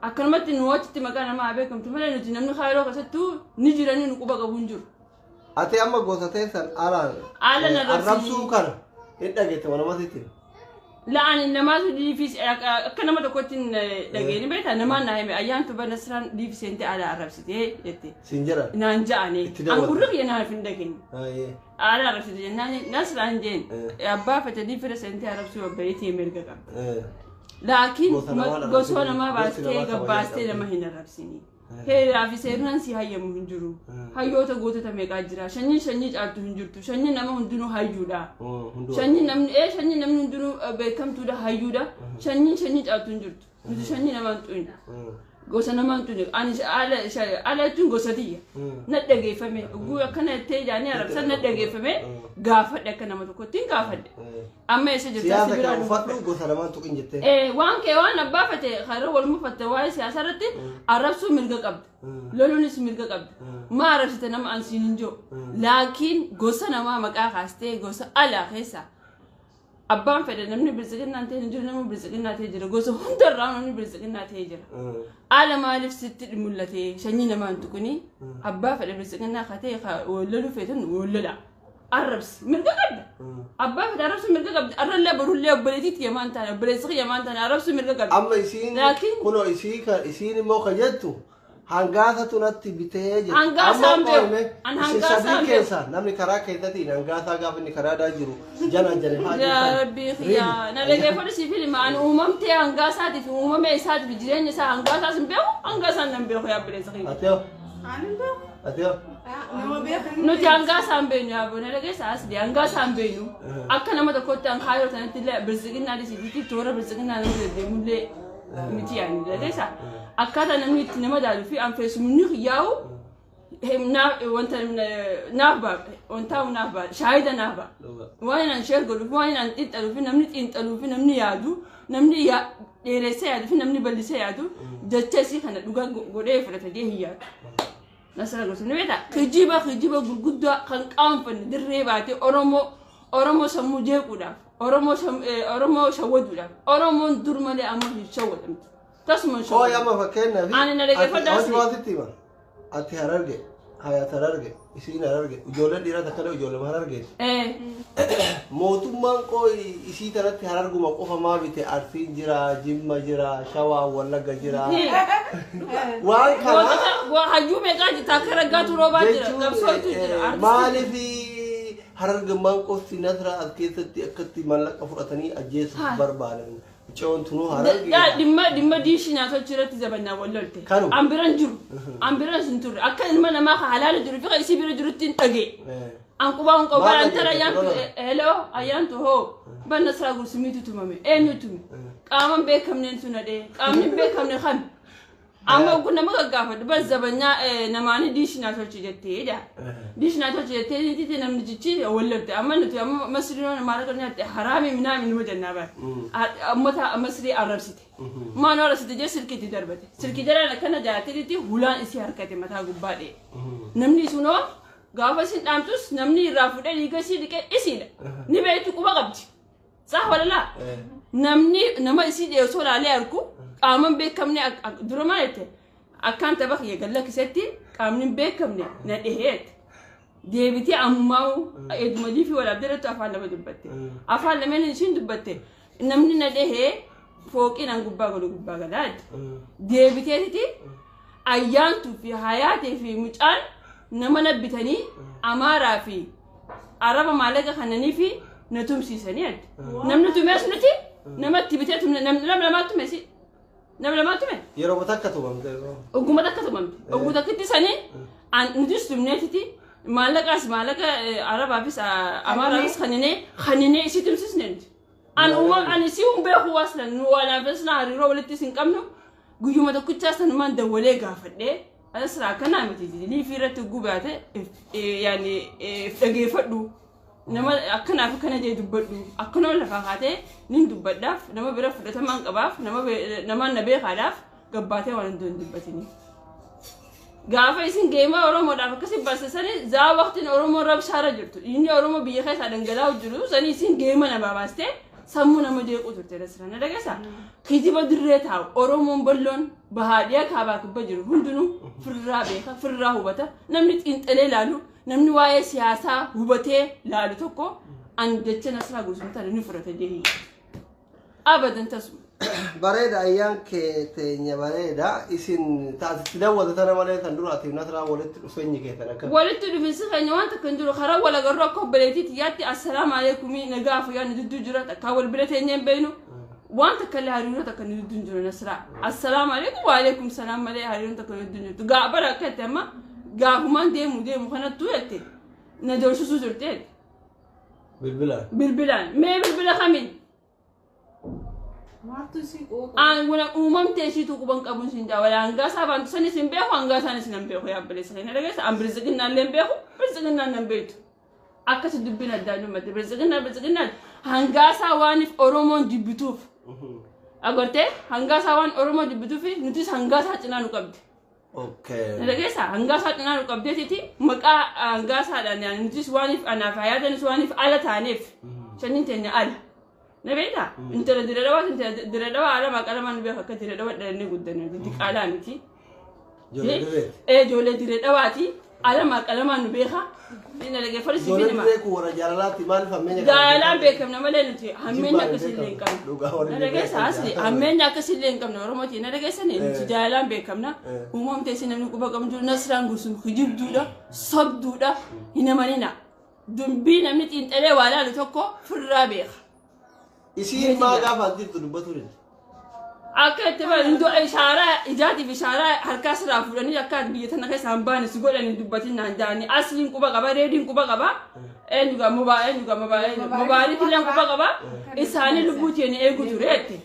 Akkanumatti nu achitti maqaa namaa haa beekamtu malee nuti namni kaayiroo keessattuu ni jiranii nu quba qabu hin jiru. Ati amma gosa teessan alaan Ala na arrabsuu kana hin dhageette wanamasitti. La'aan namaatu dhiifis akka nama tokkotti hin dhageeni beektaa namaan naa hime ayyaantu ba Nasraan dhiifisee ala arrabsitee jette. Siin jedhan. Naan ja'anii. Itti dabalte. An gurri kiyya naaf hin dhageenye. Ayyee. Ala arrabsite jennaan Nasraan jeen abbaa fete dhiifira seentee arrabsuu obboleettii mirga qabda. Laakiin gosa namaa baastee gabbaastee nama hin arrabsini. Heeraa fi seeraan si hayyamu hin jiru. Hayyoota gootota meeqaa jira. Shanyiin shanyii caaltu hin jirtu. Shanyiin nama hundinuu hayyuudha. Shanyiin namni hundinuu beekamtuudha hayyuudha. Shanyiin shanyii caaltu hin jirtu. Nuti shanyii namaan xuyina. Gosa namaan xuyina. Ani ala jechuun gosa tiyya. Na dhageeffame. Oguu akkana jettee jaanii arrabsan na dhageeffame gaafadhe akka nama tokkotti hin gaafadhe. Amma eessa jirta si biraa uffadhu gosa namaan tuqin jettee. Waan kee waan abbaa fate karaa wal mufatte waa'ee siyaasaa irratti arrabsuu mirga qabda. Loluunis mirga qabda. Maa arrabsite nama ansiin hin jiru. Laakiin gosa namaa maqaa kaastee gosa alaa keessa abbaan fedhe namni bilisiqinnaa ta'e hin jiru namni bilisiqinnaa ta'e jira gosa hundarraa namni bilisiqinnaa ta'e jira. Ala maaliif sitti mul'ate sanyii namaan tuqini abbaa fedhe bilisiqinnaa katee walloluu feetan wallola. Arrabsi mirga qabda. Abbaa fedhe arrabsu mirga qabda. Arrallee borullee obboleettiitti yamaan taane obboleessi yamaan taane arrabsu mirga qabda. Amma isiin kunoo isiin immoo kan jettu hangaasatu natti bitee jira. Hangaasaa hin beeku. An hangaasaa hin beeku. Keessa namni karaa keessatiin hangaasaa gaafa inni karaadhaa jiru jala jala haa Yaa Rabbii yaa na dhageeffadhu siif hima an uumamtee hangaasaatiif uumame isaatiif jireenya isaa hangaasaas hin beeku hangaasaan nan beeku yaa obboleessa kiyya. Ateo. Ani hin beeku. Ateo. Nama beekan. Nuti hangaasaa hin beeknu yaa boona dhageessa asli hangaasaa hin beeknu akka nama tokkotti an kaayoo sanatti illee bilisiqinnaa dhisiititti toora bilisiqinnaa nama deddeemullee miti yaani dhageessa. Akkaataa namni itti nama daaluu fi an feesumni yaa'u wanta naaf ba'a wanta naaf ba'a shaayida naaf ba'a. Waan an sheer godhuuf waan an xiinxaluu fi namni xiinxaluu fi namni yaadu namni dheeressee yaadu fi namni bal'isee yaadu jecha isii kana dhugaa godhee fudhata jee hin yaadu. Nasara gosa ni beektaa kijiba gurguddaa kan qaanfanne dirree baatee Oromoo sammuu jeequudhaaf Oromoo shawwaduudhaaf Oromoon dur malee amma hin shawwatamtu. Tasuma hin Koo amma fakkeenyaaf. Ani na dhageeffadhu asli. Ati hima. Ati hararge hayat hararge isiin hararge ijoolleen dhiiraa takka ijoollee harargeeti. Mootummaan koo isii tanatti hararguma qofa maa bite Arsiin jira, Jimma jira, Shawaa, Wallagga jira. Waan kana. Hayyuu meeqaa jirta akka raggaatu roobaa jira qabsootu jira. Maaliif harargummaan qofti nasra as keessatti akkatti maallaqa fudhatanii ajjeesuuf barbaadan. Mucoon tunuu hararge. Dhimma diishii nyaatota irratti zabannaa wallolte. An biran jiru. An biran sin turre. Akka ilma namaa halaala jiru fi isii bira jirutti hin dhagee. An qubaa hin qabu. An tara ayyaantu heloo ayyaantu hoo ban nasraa gursimiitu tumame. Eenyu tume? Qaaman beekamneen tun dhee. Qaamni hin beekamne kami? Amma kun nama gaggaafadhu bas zabannaa namaani diishii nyaatota jettee jaa. Diishii nyaatota jettee namni jichi wallolte. Amma nuti amma masriin maallaqa nyaatte haraami minaami numa jennaa bara. Ummata masrii arrabsite. Maan arrabsite jee silkiitti darbate. Silkii jalaan akkana jaalatee hulaan isii harkate mataa gubbaa dhee. Namni sunoo gaafa isin dhaamtus namni irraa fuudhee dhiiga isii dhiqee isiidha. Ni beektu quba qabdi. Saah walalaa. Namni nama isii dhiyeessoo laalee argu qaaman beekamne dura maal jette akkaan tapha kiyya galla keessatti qaamni hin beekamne na dhiheette. Deebitee ammaa'u eedumadii fi walaabdee afaan lama dubbatte. Afaan lameen ishiin dubbatte namni na dhihee fooqiin an gubbaa godhu gubbaa galaa jette. Deebiteetiti ayyaantuu fi hayaatee fi mucaan nama na bitanii amaaraa fi araba maallaqa kananii fi na tumsiisanii jette. Namni tumees nuti namatti bitee tumne nama lamaatti tumesi. Nama lamaatti tume. Yeroo takka tumamte. Ogummaa takka tumamte. Ogummaa takkatti sanii nutis tumneetiti maallaqaas maallaqa arabaafis amaaraafis kaninee isii tumsisne nuti. An uumam ani si hin beeku waaslan nu walaafis na hariiroo walitti hin qabnu guyyuma tokkichaas sanumaan dawwalee gaafadhee asirraa akkanaa miti liifii irratti gubaate yaani dhageeffadhu. Nama akkanaaf akkana jee dubbadhu akkanuma lafaa kaatee nin dubbadhaaf nama bira fudhatamaan qabaaf namaan na beekaadhaaf gabbaatee waan hin dubbatini. Gaafa isin geema Oromoodhaaf akkasi barsiisanii zaa waqtiin Oromoon rabshaarra jirtu inni Oromoo biyya keessaa dhangala'aa jiru sanii isin geema nama baastee sammuu nama jeequ turte dasira na dhageessa. Kijiba dirree taa'u Oromoon balloon bahaadhiyaa kaabaa kibba jiru hundinuu firraa beeka firraa hubata namni xiinxalee laalu namni waa'ee siyaasaa hubatee laalu tokko an jecha nasraa guutumtaa ni fudhata jee abadan tasuma. Bareeda ayyaan kee teenya bareeda isin taasisti daawwata tana malee tan duraatiif nasraa walitti dhufeenyi keessan akka. Walitti dhufinsi keenya waan takka hin jiru karaa wal agarru akka obboleettiitti yaatti assalaamu alaikum nagaa fi yaadni jidduu jira takkaa wal bira teenya hin beeknu. Waan takka illee hariiroo takka nu gidduu hin jiru Nasraa. Assalaamu alaikum wa alaikum salaam malee hariiroon takka nu gidduu hin jirtu. Gaafara akka itti amma gaafumaan deemu deemu kanattuu jette na doorsisuu turte jette. Bilbilaan. Bilbilaan mee bilbila kamiin? Maaltu si qooqa? Aan wala uumamtee ishiitu quban qabuun siin jaa wala hangaa isaa baantu sanis hin beeku hangaa isaanis nan beeku yaa obboleessa keenya dhageessa an biltsiginnaan illee hin beeku biltsiginnaan nan beektu. Akkasi dubbiin addaan dhummatte biltsiginnaa biltsiginnaan hangaa isaa waaniif Oromoon jibbituuf. Agartee hangaa isaa waan Oromoo jibbituuf nutis hangaa isaa cinaa nu qabdi. Okay. Dhageessa hangaa isaa cinaa nu qabdeetiti maqaa hangaa isaadhaan yaani nutis waaniif anaaf hayaatanis waaniif ala taaneef shaniin teenya ala. Na beektaa? Intala dira dhawaa intala dira dhawaa alamaa qalamaan beeku akka dira dhawaa dhalannee guddanne diqaalaa miti. Ijoollee dirreeti. Ee ijoollee dira dhawaati alamaa qalamaan nu beeka. Inni dhaggeeffadhu si Ijoollee filima. dirree kun warra jaalalaatti maaliif hammeenya kana Jaalaan beekan? beekamna malee nuti hammeenya Jibbaan akkasii illee hin beekamna. qabnu. Dhugaa warri Na dhageessa beekan asli jaalala. hammeenya akkasii illee hin qabne Oromooti. Na dhageessani nuti jaalaan beekamna. Uumamte isin namni quba qabnu jiru Nasraan Gursum kijibduudha sobduudha hin amanina. Dubbii namni xiinxalee waa laalu tokko firraa beeka. Isiin maa gaafa jirtu dubbatu dide. Akka itti bahan ishaaraa ijaatiif ishaaraa harkaa sirraa fuudhanii akka biyya tana keessa hin baane si godhanii dubbatin naan jaanii asliin quba qaba reediin quba qaba eenyu gaa mobaa eenyu gaa mobaa eenyu mobaayilii illee quba qaba isaanii lubbuu teeni eegu ture jette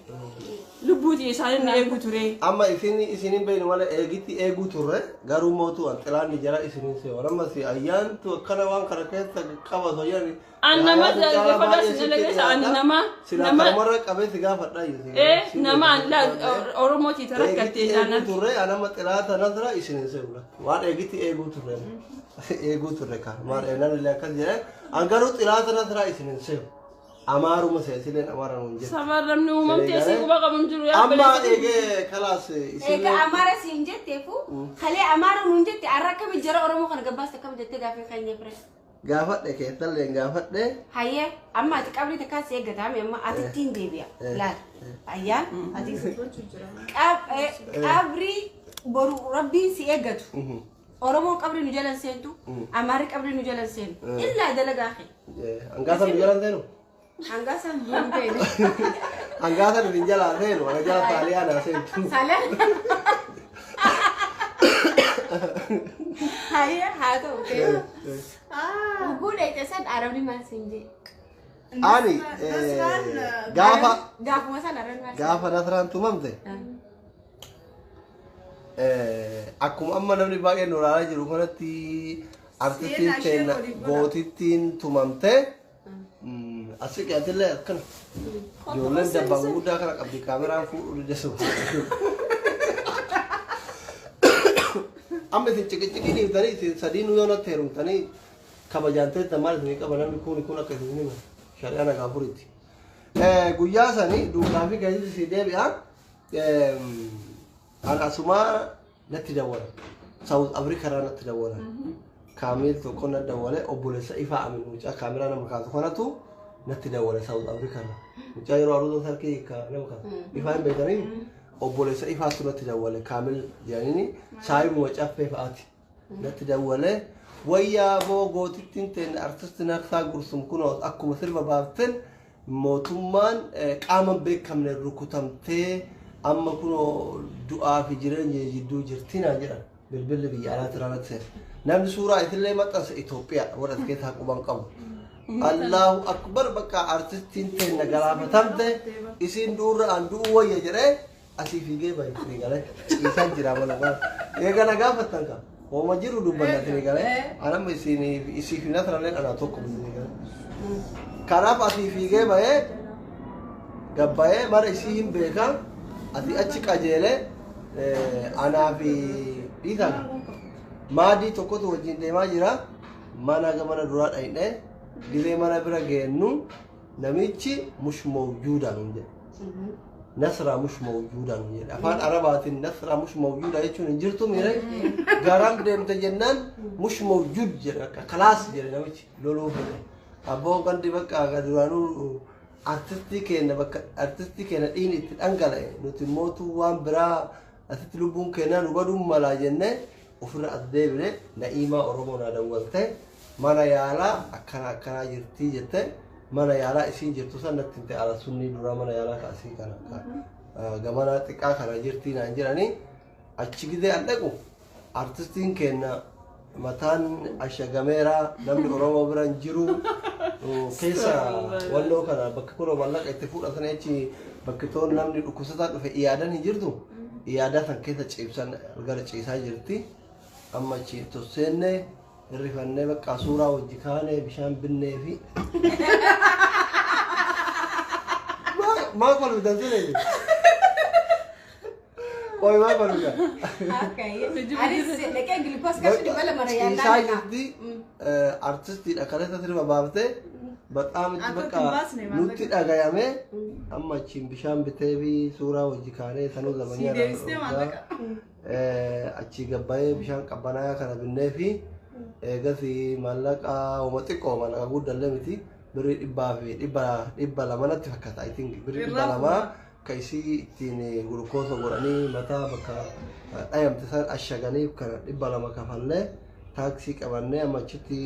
lubbuu tee isaanii na eegu ture. Amma isin isinin beeynu malee eegitti eeguu turre garuu mootu an xilaanni jara isinin seewan amma si ayyaantu akkana waan kana keessa qabatu ayyaani. An nama dhaggeeffadhaa si dhaggeessa ani nama Silaa nama kanumarra qabee si gaafadhaa iyyuu. ee nama an laa Oromootii tarakkattee Eegitti eeguu jaanan. turre an amma xilaata nasra isinin seewla. Waan eegitti eeguu turre. Eeguu turre ka maal namni illee akkas jedhe an garuu xilaata nasra isinin seewu. Amaaruma seesileen amaara nuun jedhe. Safarramni uumamtee si quba qabu hin jiru yaa Amma obboleessa. eegee kalaas isin Egaa Amaara siin jetteefu kalee Amaara nuun jette har'a akkami jara Oromoo kana gabbaasta akkam jettee gaaffii keenya bira. Gaafadhe keessallee gaafadhe. Hayyee amma ati qabrii takkaa si eeggataame amma ati ittiin deebi'a. Laal ayyaan ati qabrii boru rabbiin si eeggatu. Oromoon qabrii nu jalan seentu Amaarri qabrii nu jalan seentu illaa dalagaa kee. Hangaasa nu jalan seenu? Hangaasa hin beekne. Hangaasa nu hin jalaa seenu ana jala saaliyaa naa seentu. Salee. Hayyee haa ta'u ta'e. Hogguu dheeyte san Arabni maal siin jee? Ani gaafa Gaafuma san Arabni maal siin gaafa Nasraan tumamte akkuma amma namni baay'een nu ilaalaa jiru kanatti artistiin Seenaa ishee keenya waliif godha. gootittiin tumamte asii qiyaatillee akkana ijoolleen dabbaa gurguddaa kana qabdi kaameraan fuudhuu dide. Amma isin ciqiciqii dhiiftanii isin sadiinuu yoo natti heerumtanii kabajaan teessan maal isinii qaba namni kun kun akka isin himu shari'aa nagaa furitti. Guyyaa sanii duukaa fi keessi si deebi'a. An asumaa natti dawwala. South Africa irraa natti dawwala. Kaamil tokko na dawwale obboleessa Ifaa Amin mucaa kaameraa nama kaasu kanatu natti dawwale South Africa irraa. Mucaa yeroo aruuza sarkii nama kaasu. Ifaa hin beekanii obboleessa Ifaatu natti dawwale Kaamil jedhaniini saayibuma caffee fa'aati. Natti dawwale wayyaa boo gootittiin teenne artisti Nasraa Gursum kunoo akkuma sirba baaften mootummaan qaama hin beekamne rukutamtee amma kunoo du'aa fi jireenya jidduu jirti naan jedhan bilbilli biyya alaatti irraa natti seene. Namni suuraa isillee maxxanse Itoophiyaa warra as keessaa quban qabu. Allahu akbar bakka artistiin teenna galaafatamte isiin duurra an du'uu wayya jedhee asii fiigee bahe isin galee ciisaan jira mana maal. Eega na gaafattan ka hooma jiru dubbanna isin galee anamma isin isii fi nasrallee anaa tokko isin galee. Kanaaf asii fiigee bahee gabbayee mara isii hin beeka asii achi qajeelee anaa fi dhiisan maadii tokkotu wajjin deemaa jira mana mana duraa dhaqnee diree mana bira geennu namichi mush mawjuudaa nuun jedhe. Nasraa mush mawjuudaa nuun jedhe. Afaan Arabaatiin Nasraa mush mawjuudaa jechuun hin jirtu miire garam deemte jennaan mush mawjuud jedhe akka kalaas jedhe namichi loluu fedhe. Abboo gandi bakka akka duraanuu artistii keenya bakka artistii keenya dhiigni itti dhangala'e nuti mootuu waan biraa asitti lubbuun keenya nu baduun malaa jennee ofirra as deebine Na'iimaa Oromoo naa dawwalte mana yaalaa akkana akkanaa jirtii jette. Mana yaalaa isiin jirtu san natti hin ta'e ala sunnii duraa mana yaalaa kaasii kana gamana xiqqaa kana jirtii naan jedhanii achi gizee an dhaqu artistiin keenya mataan ashagameera namni Oromoo bira hin jiru keessa walloo kana bakka kunoo mallaqa itti fudhatan achi bakki toon namni dhukkubsataa dhufe iyaadan hin jirtu iyaadaa san keessa ciibsan gara ciisaa jirti amma achi tosseenne hirrifannee bakka suuraa wajji kaanee bishaan binnee fi maa kolfitan siree qoy maa kolfitan Anis dhaqee gilikoos kaasuu 200 ciisaa yaalaa. jirti artistiidha kaleessa sirba baaftee በጣም itti Akka bakka hin baasne maal nutti dhagayame amma achiin bishaan bitee fi suuraa wajji kaanee sanuu Si zamanyaa deebistee maallaqa. achi gabbayee bishaan qabbanaa kana binnee fi eegas maallaqa homa xiqqoo maallaqa guddallee miti birrii dhibbaa fi 200 natti fakkaata I think birrii 200 ka isii ittiin gulukoosa godhanii mataa bakka dhayamte san ashaganii kana 200 kafallee taaksii qabannee amma achitti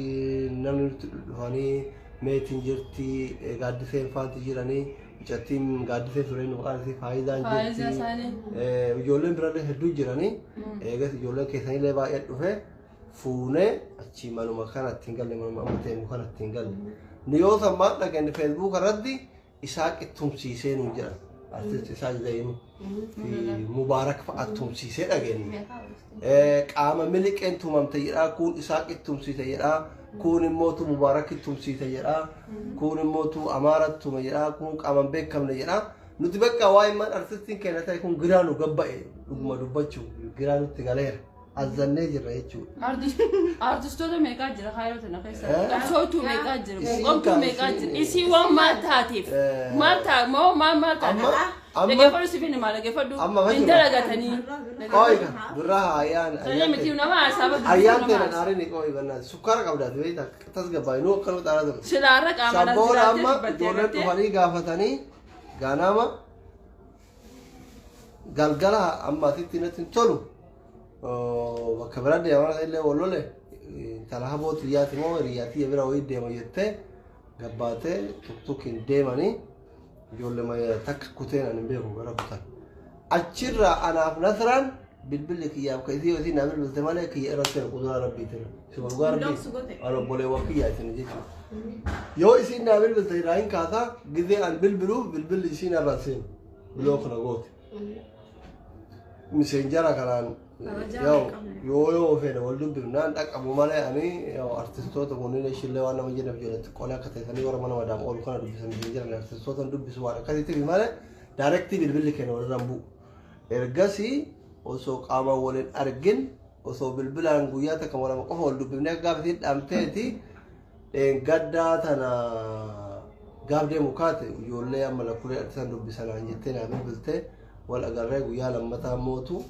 namni nutti dhufanii meetiin jirti gaaddiseen faanti jiranii mucattiin gaaddiseen tureen maqaan isii faayidaan Faayidaa jirti. isaanii. Ijoolleen birallee hedduu jiranii eegas ijoolleen keessanillee baay'ee dhufe fuunee achi manuma kana ittiin galle manuma amma teemu kana ittiin galle. Nu yoo san maal dhageenye feesbuuk irratti Isaaq tumsiisee nu jedhan artist Isaaq Zainuu fi Mubaarak fa'a tumsiisee dhageenye. Qaama miliqeen tumamte jedhaa kun Isaaq tumsiise jedhaa kun immootu Mubaarak tumsiise jedhaa kun immootu Amaara tume jedhaa kun qaama hin beekamne jedhaa. Nuti bakka waa'ee maan artistiin keenya ta'e kun giraa nu gabba'e dhuguma dubbachuu giraa nutti galeera azzannee jirra jechuudha. Artistoota meeqaa jira haayoo tana keessa? Eh? Qabsootuu meeqaa jira? Isiin Quuqamtuu kan meeqaa jira? isiin- Isii waan maal taateef? Eh. Maal taa moo maal maal taate? Amma Dhaggeeffadhu si finne maal dhaggeeffadhu? Amma Hin fayyadu. dalagatanii. Qoy kan birraa ayyaan Sanyii miti nama haasaa ayyaan teena dhaariin qoy bannaa sukkaara qabdaati beektaa tas gabbaa'e nu akkanuma xaaraa ture. Silaarra qaamaan as Sabboon jiraattee amma dubbattee ijoolleen agartee. dhufanii gaafatanii ganama galgala amma asitti natti hin tolu bakka bira deeman illee wal lole intala haboo xiyyaati moo hiriyyaatii bira wayii deema jettee gabbaatee tuktukiin deemanii ijoollee takka kuteen ani hin beeku gara kutan. Achirraa anaaf Nasraan bilbilli kiyyaaf ka isii isii naa bilbilte malee kiyya irratti quduraa rabbiitiin. Si walgaa rabbii ani obboleewwan kiyyaa isin jechuudha. Yoo isiin naa bilbilte irraa hin kaasaa gizee an bilbiluuf bilbilli isiin irraa seenu block na goote. Miseenjara kanaan yaa'u yoo yoo fedhe wal dubbifnaan dhaqqabu malee ani yaa'u artistoota kunneen ishillee waan nama jedhaniif jedhatti qola akka ta'esanii warra mana madaam oolu kana dubbisan miseenjara artistoota dubbisu waan akkasitti malee directly bilbilli keenya walirraan bu'u. Ergasii osoo qaamaan waliin argin osoo bilbilaan guyyaa takka lama qofa wal dubbifnee akka gaafa isiin dhaamteeti gaddaa tana gaaf deemu kaate ijoollee amma lakkulee artisan dubbisanaan jettee naa bilbiltee wal agarree guyyaa lammataa mootu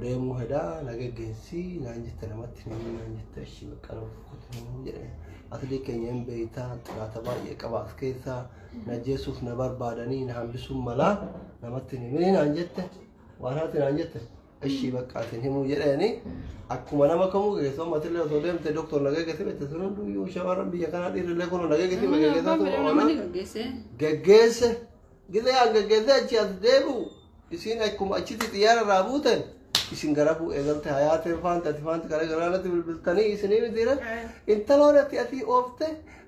deemuu hedaa na geggeessii naan jette namatti nami naan jette ishii bakka nama tokkotti namuu jedhe atilii keenya hin beeytaa xiraata baay'ee qaba as keessaa na jeessuuf na barbaadanii na hambisuun malaa namatti himini naan jette waan haati naan jette ishii bakka atin himuu jedheeni akkuma nama kamuu geggeessu ammatillee osoo deemte doktor na geggeessi beekte sun hunduyyuu shamarran biyya kanaa dhiirrillee kun na geggeessi geggeessaa tuma Namni oolaa gaggeesse. geggeesse gizee an geggeesse achi as deebi'u isiin akkuma achitti xiyyaara irraa buuten isin gara bu'ee eegalte hayaateen faanta ati faanta gara garaanatti bilbiltanii isinii mitiira intaloon ati asii oofte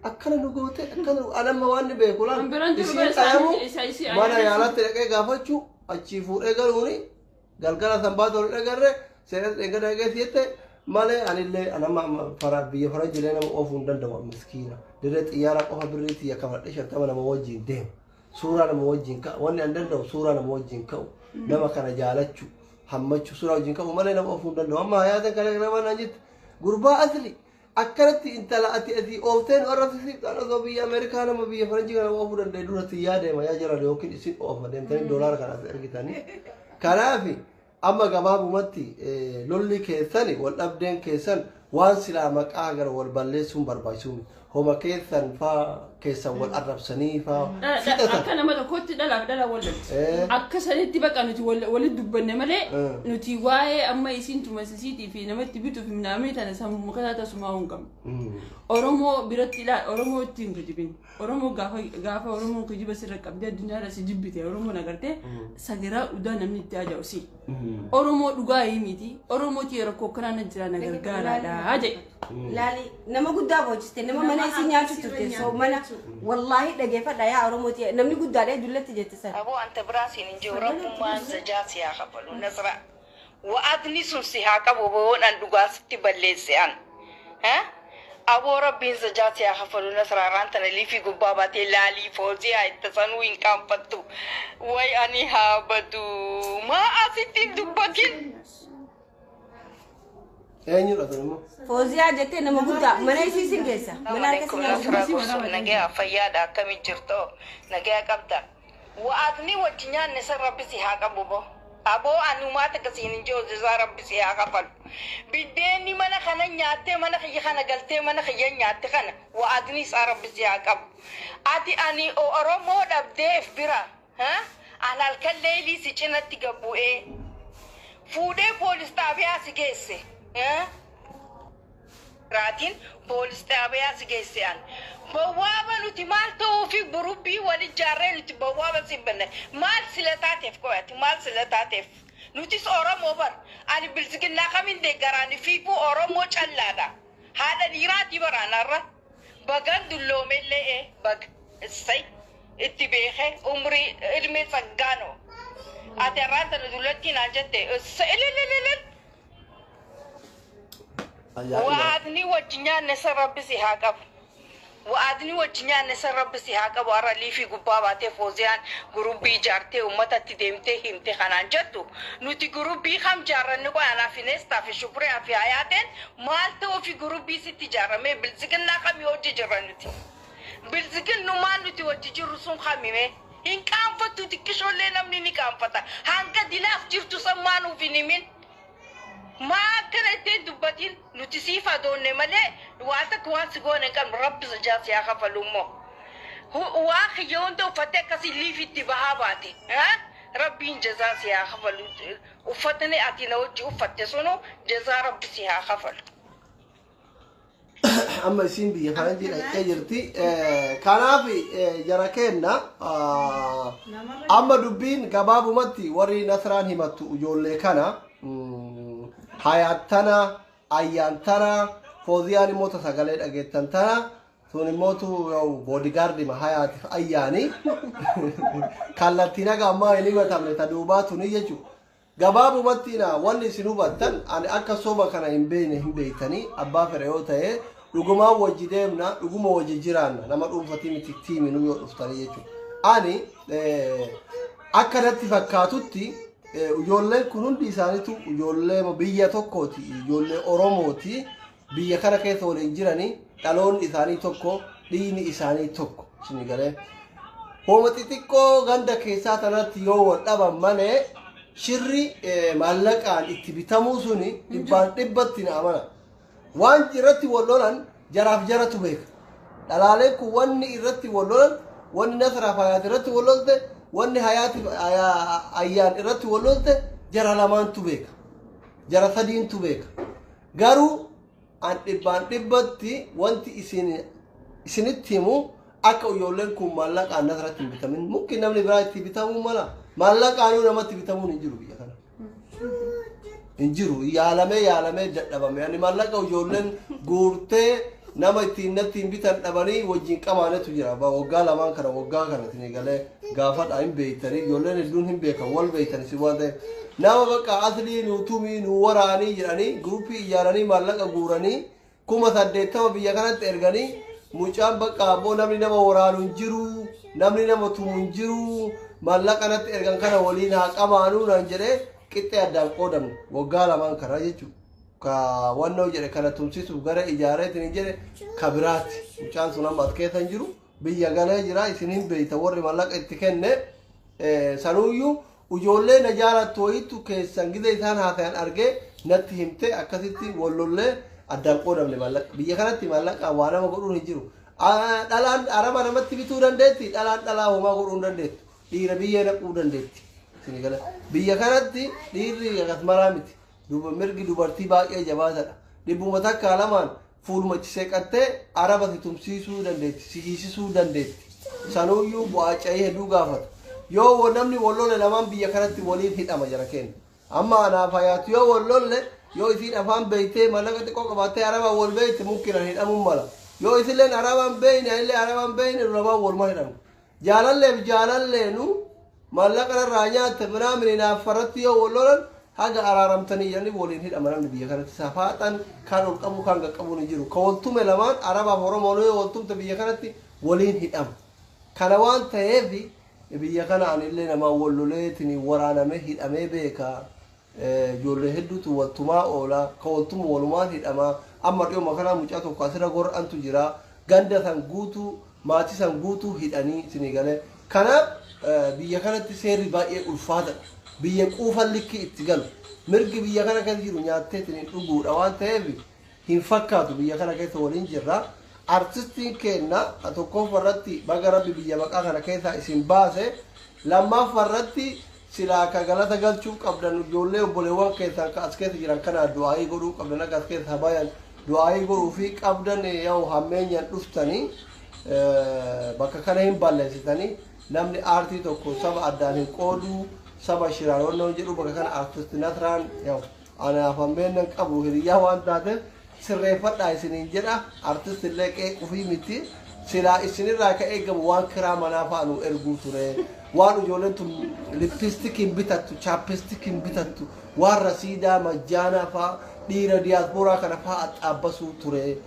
akkana nu goote akkana nu anamma waan ni beeku laal An biraan jiru isiin bara isaanii- dhayamu isii mana ayyaana- yaalatti dhaqee gaafachuu achii fuudhee galuuni galgala sanbaata ol dhagarre seenas dheengada dhaqee jette malee anillee anamma amma biyya faranjilee nama oofuu hin danda'u miskiina dirree xiyyaara qofa birrii xiyya kafadhe 50 nama wajjin deema suuraa nama wajjin ka'a wanni an danda'u suuraa nama wajjin ka'u nama kana jaalachuu hammachuu suuraa wajjin ka'u malee nama oofuu hin danda'u amma hayaatan kana nama naan jette gurbaa asli akkanatti intala ati asii ooftee nu arrabsisiiftaan osoo biyya Ameerikaa nama biyya faranjii kana oofuu danda'e duratti yaa deema yaa jiran yookiin isin oofa deemtanii doolaara kana as ergitanii kanaafi amma gabaabumatti lolli keessani wal dhabdeen keessan Waan silaa maqaa gara wal balleessuun barbaachisuun homa keessan faa keessan wal arrabsanii faa fixatan. Akka nama tokkotti dhalaaf dhala wal lolti. Akka sanitti baqa nuti walitti dubbanne malee nuti waa'ee amma isiin tumasisiitii fi namatti bituuf namni tana sammuu makaa tasumaa hin qabnu. Oromoo biratti ilaal Oromoo ittiin kijibin. Oromoo gaafa gaafa Oromoon kijiba sirra qabdee addunyaarra si jibbite Oromoon agartee sagaraa dhugaa namni itti hajaa'u si. Oromoo dhugaa himiti. Oromoo tiyya rakkoo akkanaa na jira na gargaaraadha jedhe. Laali nama guddaa boojiste nama mana isii nyaachuu turte soo mana wallaahi dhageeffadha yaa Oromoo tiyya namni guddaadha dullatti jette sana. Aboo anta biraa siin hin jiru rabbummaan zajaa si haa kafalu Nasra. Wa'adni sun si haa qabu boon an dhugaa sitti balleesse an. Aboo rabbiin zajaa si haa kafalu Nasra irraan tana liifii gubbaa baatee laalii foozii haa itti sanuu hin qaanfattu. Way ani haa badu maa asitti hin dubbatin. Eenyudha sun immoo? Fooziyaa jettee nama guddaa mana isii sin geessa. Mana harka Alaikum si nyaachuu. Nasra gorsuuf nagaya fayyaadha akkamii jirto nagaya qabda. Wa'adni wajji nyaanne san rabbi si haa qabu bo. Aboo anumaa takka siin hin jiru jazaa rabbi si haa kafalu. Biddeenni mana kana nyaattee mana kiyya kana galtee mana kiyya nyaatte kana wa'adni isaa rabbi si haa qabu. Ati ani Oromoo dhabdeef bira. An halkan leelii si cinatti gabbu'ee fuudhee poolis xaabiyaa si geesse. Raatiin poolis xaabiyaa si geesse an. Bawwaaba nuti maal ta'uufi gurubbii wal ijaarree nuti bawwaaba si banne maal sila taateef qo'ati maal sila taateef. Nutis Oromoo bar ani bilisiginnaa kamiin deeggaraani fiifuu Oromoo callaadha. Haadha dhiiraatii baraanarra bagan dulloomellee baga issay itti beekee umrii ilmee saggaanoo. Ati har'aan tana dullatti naan jette ililililil. Ajaa'iba. Wa'aadni wajji nyaanne san rabbi si haa qabu. Wa'aadni wajji nyaanne san rabbi si haa qabu. Har'a liifii gubbaa baatee fooziyaan gurubbii ijaartee uummatatti deemtee himte kanaan jettu. Nuti gurubbii kam jaarranni qoy anaa fi Neestaa fi Shukuree fi Hayaateen maal ta'uu fi gurubbii sitti ijaaramee bilisiginnaa kamii hojii jirra nuti. Bilisiginnumaan nuti wajji jirru sun kamime. Hin qaanfattu xiqqishoollee namni ni qaanfata. Hanga dilaaf jirtu san maanuuf hin himin. Maa akkana ittiin dubbatin nuti siif adoonne malee waa takka waan si goone hin qabnu rabbi sajaa si haa kafalu immoo. Waa kiyya hunda uffattee akkasii liifitti bahaa baate. Rabbiin jazaa si haa kafalu. Uffatni ati na wajji uffatte sunu jazaa rabbi si haa kafalu. Amma isiin biyya faranjii dhaqxee jirti. Kanaaf jara kenna amma dubbiin gabaabumatti warri Nasraan himattu ijoollee kana Hayaat tana Ayyaan tana Fooziyaan immoo ta sagalee dhageettan tana sun immootu boodigaardima Hayaatiif Ayyaani kallattiin haga ammaa hin himatamne ta duubaa tuni jechuudha. Gabaabumatti na wanni isin hubattan ani akka soba kana hin beekne hin beektanii abbaa fedhe yoo ta'e dhugumaan wajji deemna dhuguma wajji jiraanna nama dhuunfatii miti tiiminuu yoo dhuftanii jechuudha. Ani akka natti fakkaatutti ijoolleen kun hundi isaaniitu ijoollee biyya tokkooti ijoollee Oromooti biyya kana keessa waliin jiranii dhaloonni isaanii tokko dhiigni isaanii tokko isin galee. Hooma xixiqqoo ganda keessaa tanatti yoo wal dhaban malee shirri maallaqaan itti bitamuu suni dhibbaan dhibbatti na amana. Waan irratti wal lolan jaraaf jaratu beeka. Dhalaaleen kun wanni irratti wal lolan wanni Nasraaf Hayaat irratti wal lolte wanni Hayaatiif Ayyaan irratti wal lolte jara lamaantu beeka. Jara sadiintu beeka. Garuu an dhibbaan dhibbatti wanti isin isinitti himu akka ijoolleen kun maallaqaan Nasratti hin bitamin mukki namni biraa itti bitamuu mala maallaqaanuu namatti bitamuun hin jiru biyya kana. Hin jiru yaalamee yaalamee dadhabame ani maallaqa ijoolleen guurtee nama ittiin natti hin bitan dhabanii wajjin qabaanetu jira waggaa lamaan kana waggaa kana isin galee gaafadha hin beektanii ijoolleen hedduun hin beekan wal beektan isin waan ta'eef nama bakka aslii nu tumii nu waraanii jedhanii guruppii ijaaranii maallaqa guuranii 80,000 biyya kanatti erganii mucaan bakka ammoo namni nama waraanu hin jiru namni nama tumu hin jiru maallaqa natti ergan kana waliin haa qabaanuu naan jedhee qixxee addaan qoodamne waggaa lamaan kana jechuudha. Ka wannoo jedhe kana tumsisuuf gara ijaareetiin hin jedhe ka biraati. Mucaan sun amma as keessa hin jiru biyya galee jira isin hin beeyta warri maallaqa itti kenne sanuyyuu ijoollee na jaalattu wayiitu keessan gida isaan haasayan argee natti himte akkasitti wallollee Addaan qoodamne maallaqa. Biyya kanatti maallaqa waa nama godhuun hin jiru. Dhalaan araba namatti bituu dandeetti, dhalaan dhalaa homaa godhuu hin dandeettu. Dhiira biyya naquu dandeetti. Isin gala. Biyya kanatti dhiirri akkas maraa miti. Mirgi dubartii baay'ee jabaatadha. Dhibbuma takka lamaan fuuluma itti seeqattee araba si tumsiisuu dandeetti, si hiisisuu dandeetti. Sanuyyuu bu'aa cayii hedduu gaafata. Yoo namni wal lole lamaan biyya kanatti waliin hidhama jara keenya. Amma anaaf hayaatu yoo wal lolle, yoo isiin afaan beeytee maallaqa xiqqoo qabaattee arabaan wal beeyte, mukkinan hidhamuun mala. Yoo isilleen arabaan beeyne, anillee arabaan beeyne, lamaan waluma hidhamu. Jaalalleef jaalalleenu maallaqa irraa nyaatte minaamin naaffarratti yoo wal lolan, haga araaramtanii jedhanii waliin hidhama namni biyya kanatti. Safaaxan kan ol qabu kan qaqqabuun hin jiru. Ka waltume lamaan, arabaaf Oromoon yoo waltumte, biyya kanatti waliin hidhama. Kana waan ta'eef biyya kana anillee namaa wal loleetiin waraanamee hidhamee beeka. Ijoollee hedduutu waltumaa oola, ka waltumu walumaan hidhama. Amma dhiyooma kana mucaa tokko asirra gor'antu jira. Ganda san guutuu, maatii san guutuu hidhanii isinii galee. Kanaaf biyya kanatti seerri baay'ee ulfaatadha. Biyya quufan likkii itti galu. Mirgi biyya kana keessa jiru nyaattee ittiin dhuguudha waan ta'eef hin fakkaatu biyya kana keessa waliin jirra. Artistiin keenya tokkoffaa irratti baga Rabbi biyya baqaa kana keessa isin baase. Lammaffaa irratti silaa ka galata galchuu qabdan ijoollee obboleewwan keessan ka as keessa jiran kana du'aayii godhuu qabdan, akka as keessa bayan du'aayii godhuu fi qabdan. Yoo hammeenyaan dhuftanii bakka kana hin balleessitanii. Namni aartii tokko saba addaan hin qooduu, saba shiraan wannan jedhu. Bakka kana artisti Nasraan yoo anaaf hammeenyan qabu hiriyyaa waan taateef sirreeffadhaa isiniin jedha. Artisti illee qeequfii miti. Silaa isinirraa ka eegamu waan kiraa manaa fa'a nu erguu ture, waan ijoolleen tun lipstick hin bitattu, chapstick hin bitattu, waan rasiidaa majjaanaa fa'a dhiira diyaasporaa kana fa'a axxaabbasuu ture.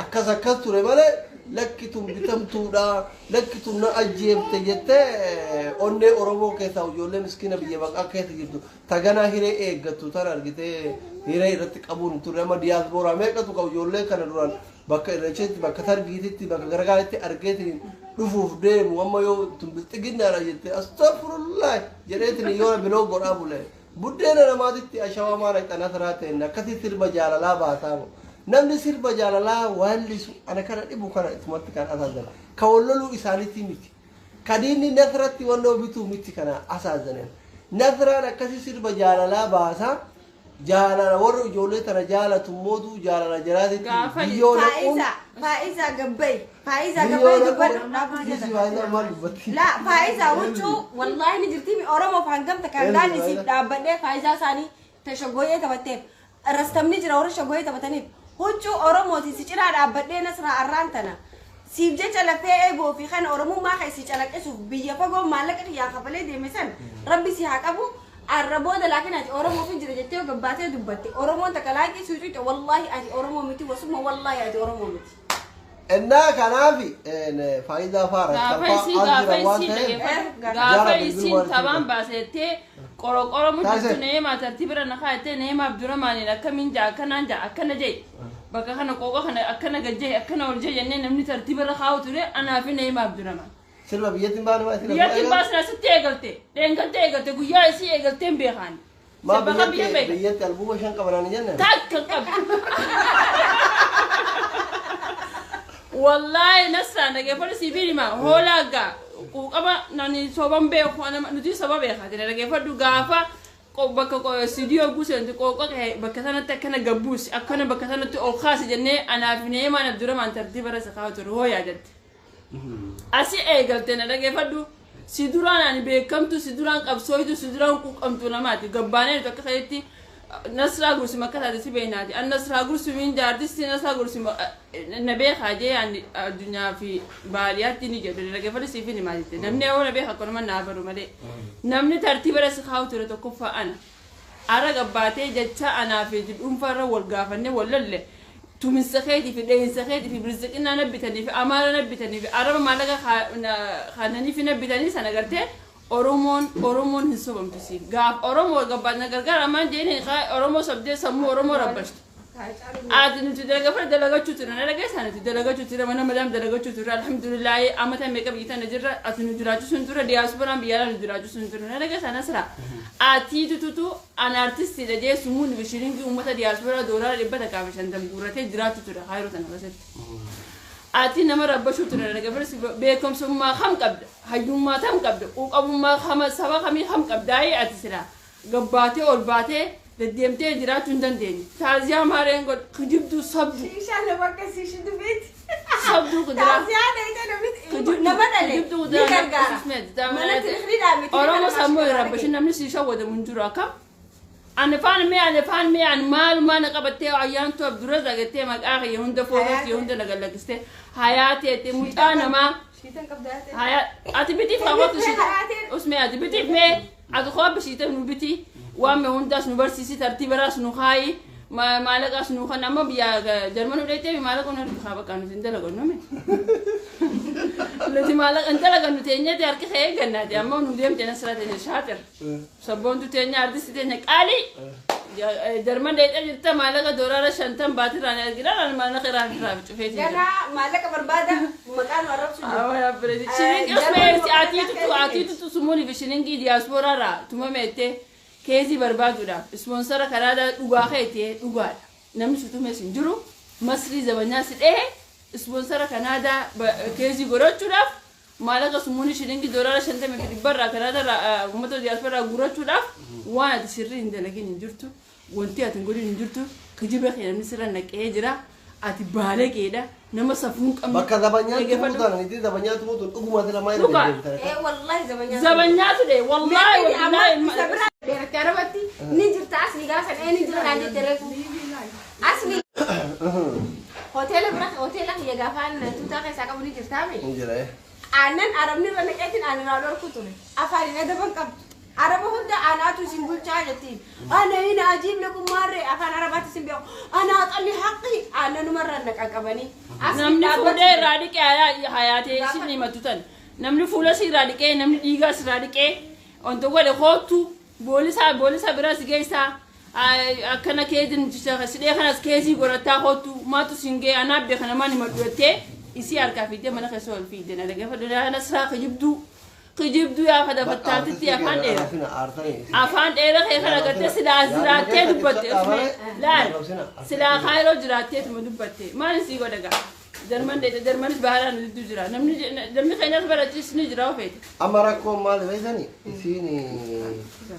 Akkas akkas ture malee, lakki tun bitamtuudha, lakki tun na ajjeefte jettee onnee Oromoo keessaa ijoollee miskiina biyya baqaa keessa jirtu taganaa hiree eeggattu tan argitee hiree irratti qabuun hin turre. Amma diyaasporaa meeqatu qabu ijoollee kana duraan bakka irreechatti, bakka targiititti, bakka garagaratti argeetiin dhufuuf deemu. Amma yoo tun bilxiginnaadha jette, astagfirullah jedheetiin yoo biloo godhaa bule, buddeena namaatitti ashawaa maal xanasiraa ta'en akkasii sirba jaalalaa baasaa. Namni sirba jaalalaa waallisu ana kana dhibu kana isumatti kan asaazan ka walloluu isaaniitii miti, kadiinni Nasratti wannoo bituu miti. Kana asaazanan Nasraan akkasii sirba jaalalaa baasaa, jaalala warra ijoollee tana jaalatu mootu jaalala jalaatitti biyyoo naquun. Faayisaa, Faayisaa gabbay, Faayisaa Biyyoo gabbay naquun dubbadhu naaf Isi Faayisaa maal dubbatti? La Faayisaa huccuu wallaahi ni jirti Oromoof hangamta kan Eenyu gaanni siif Faayisaa? dhaabbadhee Faayisaa isaanii tashaggooyyee taphatteef rastamni jira, warra shaggooyyee taphataniif huccuu Oromooti si cinaa dhaabbadhee. Nasraa, arraan tana siif jecha lafee eeboo fi kana Oromummaa kan si calaqqisuuf biyya fagoo maallaqa kiyyaan kafalee deeme san Rabbi si haa qabu. Arra booda laakiin ati Oromoof hin jira jettee yoo gabbaatee dubbatte, Oromoon takka laaqii suucuuce, wallaahi ati Oromoo miti, wasuma wallaahi ati Oromoo miti. Innaa kanaafi Faayidaa faara Gaafa isiin as gaafa jira waan isiin ta'eef dhaggeeffadhu. Jaara Gaafa bilbiluu isiin waan tabaan baasettee qorqoramu Taasise. jirtu, neemaa tartiibira na kaa'attee, neemaaf dura maaliin akkamiin jaa, akkanaan jaa, akkana jee, bakka kana qooqa kana akkana gajjee, akkana ol jee jennee namni tartiibirra kaa'u ture anaa fi neemaaf dura maal. Sirba biyyatti hin baane maa sirba? Biyyatti hin baasne, asitti eegalte, dheengalte eegalte, guyyaa isii eegaltee hin beekaan. Maa Sirba kan biyya biyyatti beeka. Biyyatti albuuba 5 qabanaan hin jenne? Takka qabdu. Wallaahi Nasraan dhaggeeffadhu, siif hima hoolaa gaa quuqama nani soban beeku nuti soba beeka ati dhaggeeffadhu. Gaafa bakka stuudiyoo guusentu qooqa kee bakka sanatti akkana gabbuusi, akkana bakka sanatti ol kaasi jennee anaaf neemaan Abdurrahmaan tartiiba irra isa kaa'u ture hoo yaadatte. Asi eegalte, na dhaggeeffadhu. Si duraan ani beekamtu, si duraan qabsooytu, si duraan quuqamtu namaati. Gabbaanee nuti akka keetti Nasraa Gursuma akka taate si beeknaati. An Nasraa Gursumiin jaartisti Nasraa Gursuma na beekaa jee ani addunyaa fi baadiyyaatti ni jedhu, dhaggeeffadhu, siif hin himaa jette. Namni yoo na beeka akkanuma naa baru malee. Namni tartiiba irra si kaa'u ture tokkoffaa ana. Ara gabbaatee jecha anaa fi dhuunfaarra wal gaafannee wal lolle, tuminsa keetii fi dheensa keetii fi birziqinaa na bitanii fi amaara na bitanii fi araba maallaqa kaananii fi na bitanii sana gartee Oromoon hin sobamtu siif. Gaaf Oromoo gabbaat na gargaara ammaan jeeniin Oromoo sobdee sammuu Oromoo rabbashtu. Ati nuti dalagafara dalagachuu ture na dhageessaa nuti dalagachuu ture mana madaam dalagachuu ture alhamdulillahi amata meeqa biyya tana jirra ati nu jiraachisuu hin ture diyaaspooraan biyya alaa nu jiraachisuu hin ture na dhageessaa Nasra. Ati tututu an artistiidha jee sumuun bishiringii uummata diyaaspooraa $150 guurratee jiraachuu ture haayiroo tana keessatti. Ati nama rabbashuu ture na dhaggeeffadhu beekumsummaa kam qabda hayyummaa tam qabda quuqamummaa kama saba kamii kam qabdaa ati silaa gabbaatee ol baatee deddeemtee jiraachuu hin dandeenye. Taaziyaa maareen godhu kijibduu sabdu Shiishaan nama akkasii shi dubbeeti. sabduu kuduraa. Taaziyaa dheeyte namni nama dhale ni gargaara. Mana tirifriidhaa miti. Oromoo sammuu hin rabbashin namni si shawwadamu hin jiru akkam. Ani faan mee ani faan mee ani maalumaa na qabattee ayyaantu abdurra zagattee maqaa kiyya hunda footoo kiyya hunda na gallakistee hayaateetti mucaa namaa Shiitan qabdaa ta'e. haya ati bitiif hawwatu shi usmee ati bitiif mee ati koo shiite nu biti waan mee hundaas nu barsiisi tartiibaraas nu kaayi maalaqaas nu kan amma biyya jarmanuu dheettee maallaqa nu harka bakka nuti hin dalagannu mee nuti maallaqa hin dalagannu teenyatti harki kee eeggannaati amma nu deemte nasira teenya shaaxir sabboontu teenya artisti teenya qaalii jarman dheettee jirta maallaqa $50 baatirraan argina maallaqa irraa irraa cufeetii jira. Ganaa maallaqa barbaada maqaan nu arrabsu jiru. Shilingi usmee atiitutu atiitutu sumuuni fi shilingii diyaaspoora tumameette keezii barbaaduudhaaf ispoonsara kanaada dhugaa keetee dhugaadha. Namni si tumes hin jiru masrii zabanyaa si dhehe ispoonsara kanaadaa keezii godhachuudhaaf maallaqa sumuuni shilingii $50 fi kanaada uummata diyaaspooraa guurachuudhaaf waan ati sirrii hin dalagin hin jirtu wanti ati hin godhin hin jirtu kijiba kee namni sirra naqee jira ati baalee keedha nama safuu hin qabne. Bakka zabanyaatti muutan niitii zabanyaatti muutan dhuguma sila maayila Dhugaa. deddeebitan. Eh wallahi zabanyaa. Zabanyaatu dhe wallahi wallahi Isa biraa dheeratte arabatti ni jirta asli gaafa san ni jira naan jette reefu. Asli hoteela bira hoteela kiyya gaafaan tuutaa keessaa qabu ni jirtaa mee? Hin jira. Aannan arabni irra naqeetiin aannan irraa dhorku ture. Afaan hin adaban qabdu. Araba hunda anaatu isin bulchaa jettiin. Ana hin ajiib lakum maarree afaan arabaatti isin beeku. Ana xalli haqqi aannanumarra naqa qabanii. Namni fuudhee irraa dhiqee hayaatee isin himatu tan. Namni fuula si irraa dhiqee namni dhiigaa si irraa dhiqee wanta godhe kootu boolisaa boolisa bira si geessaa akkana keetiin sidhee kanas keezii godhataa kootu maatu siin gee anaaf beeka namaan himadhu jettee isii harkaa fiiddee mana keessa ol fiidde na dhaggeeffadhu nasraa kijibduu kijibduu yaa fadafattaatitti afaan dheera. Afaan dheeraa kee kana gartee silaa jiraattee dubbatte laal silaa kaayiroo jiraattee tuma dubbatte maal isii godha gaa jarman dheete jarmanis baharaa nu gidduu jira namni namni keenyas barachiis ni jira ofeete. Amma rakkoon maal beektani isiin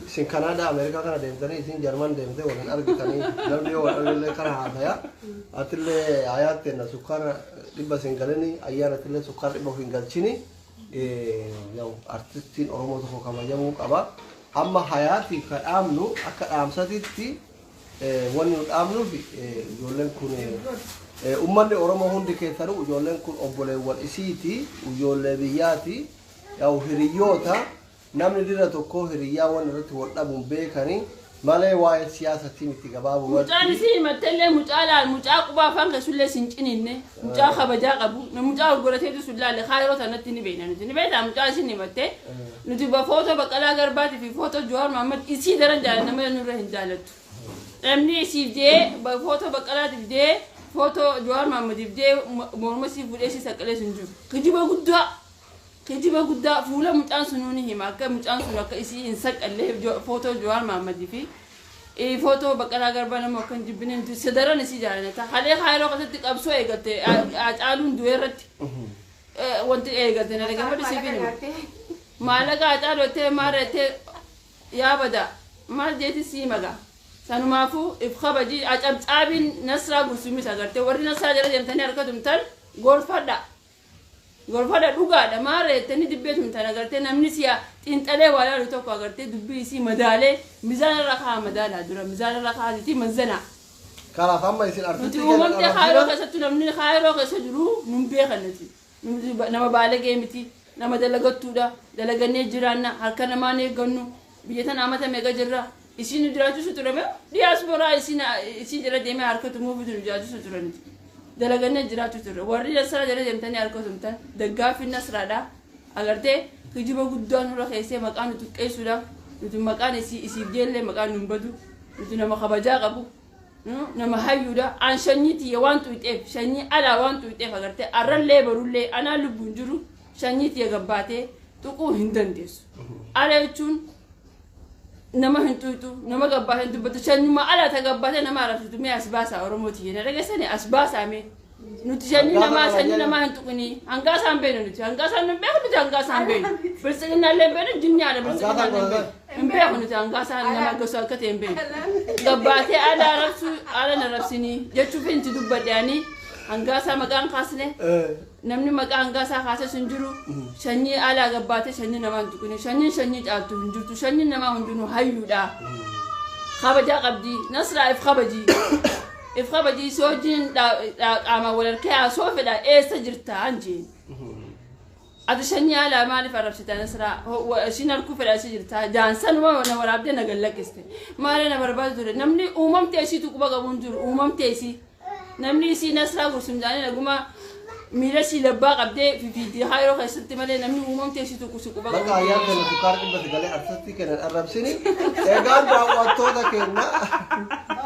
isin Kanaadaa Ameerikaa kana deemtanii isin Jarman deemtee waliin argitanii namni yoo wal argillee kana haasaya atillee hayaatte na sukkaara 100 isin galini ayyaana atillee sukkaara 100 of hin galchini yaw artistiin Oromoo tokko kabajamuu qaba. Amma hayaatiif kan dhaamnu akka dhaamsatitti wanni nu dhaamnuuf ijoolleen kun uummanni Oromoo hundi keessanuu ijoolleen kun obboleewwan isiiti ijoollee biyyaati yaw hiriyyoota namni dira tokko hiriyyaa waan irratti wal dhabuun beekanii malee waa'ee siyaasatii miti gabaabumatti. Mucaan isii himattellee mucaa laal mucaa qubaa afaan keessullee sin cininne mucaa kabajaa qabu mucaa gurgurateetu sun laalle kaayiroo tanatti ni beekna nuti ni beektaa mucaa isin himatte nuti ba footoo Baqqalaa Garbaatii fi footoo Jawaar Mohaammed isii daran jaallanna malee nurra hin jaallattu. Namni isiif jee footoo Baqqalaatiif jee footoo Jawaar Mohammediif jee morma isii fuudhee isii saqqalee sun jiru. Kijiba guddaa kijiba guddaa fuula mucaan sunuu ni hima akka mucaan sun akka isii hin saqqallee footoo Jawaar Mohammedii fi footoo Baqqalaa Garbaa nama akka hin jibbine nuti sadaran isii jaalannata. Halee kaayiroo keessatti qabsoo eegalte Hacaaluun du'ee irratti wanti eegalte na dhaggeeffadhu siif hin himu. Maallaqa Hacaaluu jettee maal jettee yaa bada maal jeeti sii magaa. Sanumaafuu if kabaji acabcaabiin Nasraa Gursumis agartee warri Nasraa jala deemtanii harka tumtan gorfadha. Gorfadha dhugaadha maal jettanii dibbee tumtan agartee namni si'a xiinxalee waa laalu tokko agartee dubbii isii madaalee mizaana irra kaa'a madaalaa dura mizaana irra kaa'atiiti manzanaa. Kanaaf amma isin Nuti artistii uumamtee kaayiroo keessattuu namni kaayiroo keessa jiru nun beekan nuti. Nama baalagee miti nama dalagattuudha dalagannee jiraanna harka namaan eeggannu biyya tana amata meeqa jirra isin nu jiraachisu ture mee diyaasporaa isin isii jala deemee harka tumuuf nu jiraachisu ture nuti. Dalagannee jiraachuu ture warri Nasraa jala deemtanii harka tumtan daggaaffii Nasraadha agartee kijiba guddaa nurra keessee maqaa nu tuqqeessuudhaaf nuti maqaan isii isiif jeellee maqaan nu hin badu nuti nama kabajaa qabu. Nama hayyuudha. An shanyii tiyya waan tuyxeef, shanyii alaa waan tuyxeef agartee arrallee barullee anaa lubbuun jiru shanyii tiyya gabbaatee tuquu hin dandeessu. Ala jechuun nama hin tuyxu, nama gabbaatee hin dubbatu. Shanyuma alaa ta gabbaatee nama arrabsitu mee as baasaa Oromoo tiyya na dhageessanii as baasaa mee. Nuti shanyii namaa sanyii namaa hin tuqinii. Hangaa isaan beeknu nuti. Hangaa isaan nu beeknu nuti hangaa isaan beeknu. Biltsiginnaallee hin beeknu jinni haadha biltsiginnaallee hin beeknu. Hin beeknu nuti hangaa isaan nama gosa akka ta'e hin beeknu. Gabbaatee ala arrabsuu ala na rabsinii jechuuf inti dubbadhe hangaa isaa maqaan kaasne namni maqaa hangaa isaa kaasee hin jiru. Shanyii alaa gabbaatee shanyii namaa hin tuqinii. Shanyiin shanyii caaltu hin jirtu. Shanyiin namaa hundinuu hayyuudha. Kabajaa qabdi. Nasraa if kabajii. If kabajii si wajjin qaama wal harkee haasoo fedha eessa jirta anjeen. Ati shanyii alaa maaliif arrabsita Nasraa? Ishiin harkuu fedha eessa jirta? Jaansanuma na waraabdee na gallakkiste. Maali na barbaadu ture? Namni uumamtee isiitu quba qabu hin jiru. Uumamtee isii. Namni isii Nasraa gursum jaanii naguma miila isii labbaa qabdee fifiitii haayiroo keessatti malee namni uumamtee isiitu quba qabu. Bakka ayyaan kana sukkaara 900 artistii kennan arrabsini. Egaan daawwattoota keenya.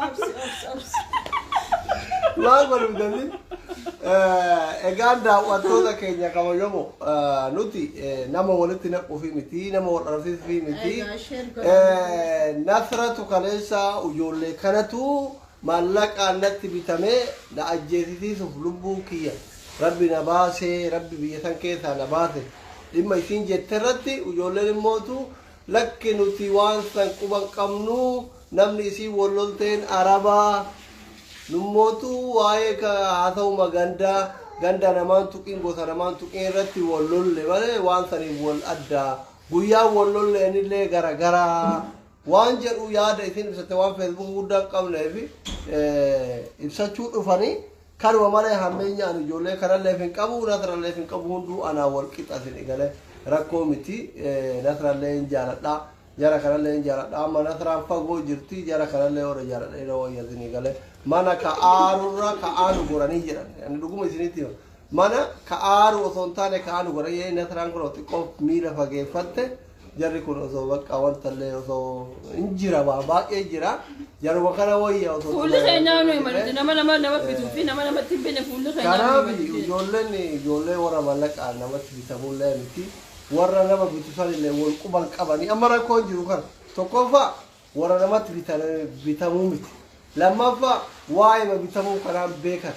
Obsi, obsi, obsi. Maal godhu bitanii? Egaan daawwattoota keenya kabajamoo nuti nama walitti naquufi miti, nama wal arrabsiisuufi miti. Egaa share godhaa. Nasratu kaleessa ijoollee kanatu maallaqaan natti bitamee na ajjeesisiisuuf lubbuu kiyya rabbi na baasee rabbi biyya san keessaa na baase dhimma isiin jette irratti ijoolleen immootu lakki nuti waan san quban qabnu namni isiin wallolteen arabaa nummootu waa'ee haasa'uma ganda ganda namaan tuqiin gosa namaan tuqiin irratti wal lolle malee waan saniif wal addaa guyyaa wal lolleenillee garagaraa waan jedhu yaada isin ibsatte waan feesbuuk guddaa hin qabneef ibsachuu dhufanii kanuma malee hammeenya ani ijoollee kanalleef hin qabu nasralleef hin qabu hunduu anaa wal qixa isin galee rakkoo miti nasrallee hin jaaladha jara kanallee hin jaaladha amma nasraan fagoo jirti jara kanallee warra jaaladha yeroo wayya isin galee mana ka aarurra ka aanu goranii jedhan ani dhuguma isinitti hima mana ka aaru osoo hin taane ka aanu goranii jedhanii nasraan kun xiqqoo miila fageeffatte jarri kun osoo bakka wanta illee osoo hin jira waa baay'ee jira jaruma kana wayya osoo Fuulli keenyaa nu himaluti nama nama nama bituu fi nama namatti hin binne fuulli keenyaa nu Kanaaf himaluti. ijoolleen ijoollee warra mallaqaan namatti bitamullee miti warra nama bitu sanillee wal quban qabanii amma rakkoon jiru kana tokkoffaa warra namatti bitamuu miti lammaffaa waa'ee bitamuu kanaan beekan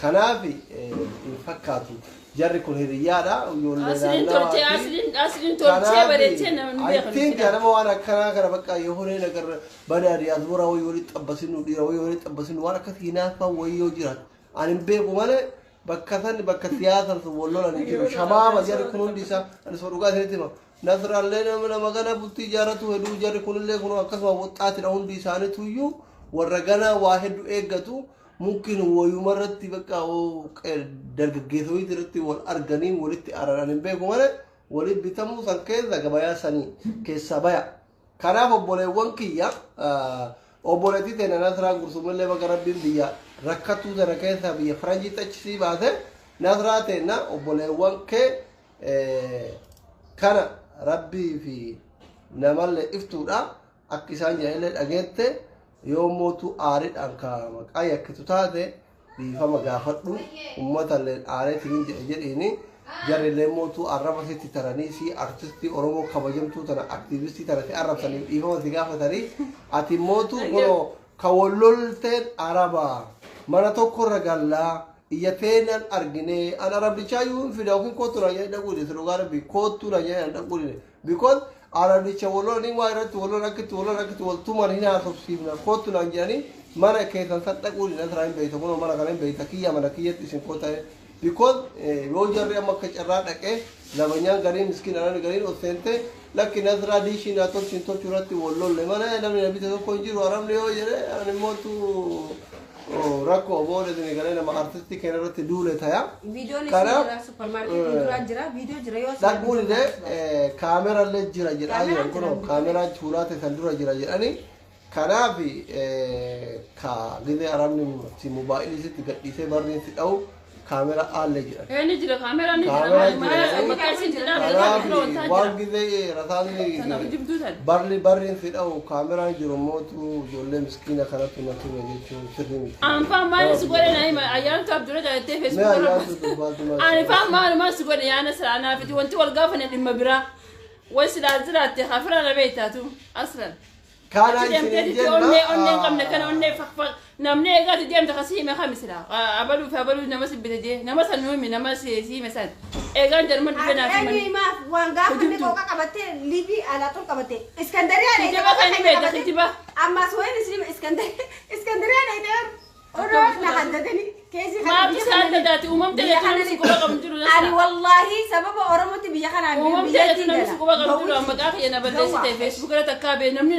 kanaaf hin fakkaatu jarri kun hiriyyaadha ijoollee Asliin tolchee naannawaati. asliin asliin tolchee bareechee namni I beekan. think nama waan akkanaa kana bakka የሆነ ነገር badaa diyaasbooraa wayii walitti xabbasinu dhiira wayii walitti xabbasinu waan akkas hinaaffaa wayii yoo jiraatu ani hin beeku malee bakka san bakka siyaasan sun wal lolan hin jiru shabaaba jarri kun hundi isaa ani soo dhugaa isinitti hima nasraallee nama nama gana bultii ijaarratu hedduu jarri kunillee kun akkasuma woxxaatidha hundi isaaniitu iyyuu warra gana waa hedduu eeggatu mungkin wayuma irratti bakka dargaggeessota irratti wal arganii walitti araran hin beeku malee walitti bitamuu san keessa gabayaa sanii keessaa baya. Kanaaf obboleewwan kiyya obboleettii teenya Nasraa Gursumillee bakka rabbiin biyya rakkattuu sana keessa biyya faranjiitti achisii baase Nasraa teenya obboleewwan kee kana rabbii fi namallee iftuudha akka isaan jedhanillee dhageette yoo mootu aariidhaan ka maqaa yakkitu taate dhiifama gaafadhu uummatallee aareetiin jedhe jedhiini jarrillee mootu arraba sitti taranii si artistii Oromoo kabajamtuu tana aktiivistii tana si arrabsaniif dhiifama si gaafatanii ati mootu kunoo ka wallolteen araba mana tokkorra gallaa iyya teenan argine an arabdichaa iyyuu hin fida yookiin kootu na jedhee dhaquu dide dhugaa rabbi kootu na jedhee dhaquu dide because arabdicha wallolanii waa irratti wallolan akkitti wallolan akkitti wal tuman hin haasofsiifna kootu naan jedhanii mana keessan san dhaquu dide asirraa hin beeyta kunoo mana kana hin beeyta kiyya mana kiyyatti isin koota because yoo jarri amma akka carraa dhaqee labanyaan gariin miskiina namni gariin ol seente lakki nasraa diishii naa tolchiin tolchuu irratti wal lolle mana namni na bite tokko hin jiru arabni yoo jedhe ani mootu rakkoo booda isin galee nama artistii keenya irratti duule taya. Viidiyoon isin Kanaaf, jira suppermaarkeetii dura jira viidiyoo jira yoo Dhaquun illee kaameraallee jira jedhaa jiran Kaameraan kunoo jira. kaameraan suuraa ta'e dura jira jedhani. Kanaaf ka gizee arabni si mobaayilii sitti gadhiisee barriin si dha'u Kaamera aallee jedhan. Ni jira, kaameraan ni jira. Kaameraan Mana jira. bakka isin jedhaan Kanaaf bira wantaa waan jira. gizee rasaasni Kanaaf jibduu tan. Barri barriin si dha'u kaameraan jiru mootu ijoollee miskiina kanatu na tume jechuun sirrii miti. Anfaan maal si godhe na hima Ayyaantu Abdura jaalattee Mee Feesbuuk irra. Ayyaantu dubbaatu maal? Ani faan maalumaan si godhe yaana silaa naafiti wanti wal gaafanne dhimma biraa. Way silaa jiraatte hafira na beektaatu aslan. Kana Achi deemtee isin itti onnee onnee hin qabne kana onnee fakfak namni eegaati deemte ka si hime kami silaa abaluu fi abaluu nama si bite jee nama san nu himi nama si hime san eegaan jarman dhufe naaf Eenyu himani. himaaf waan gaafa inni Hojjechuu. qooqa qabattee liibii alaa xul qabattee Iskandariyaa Kijiba kan ni beekta kijiba. Ammas wayin isin Iskandariyaa dheeyte odoo na haddatanii keessi Maaf isaan adda taate uumamtee jechuun namni si quba qabu hin jiru Ani nasta. wallaahi sababa Oromootti biyya kanaan Uumamtee biyyattiin jechuun namni si quba qabu jiru maqaa kiyya na balleessite Feesbuuk irratti akka bee namni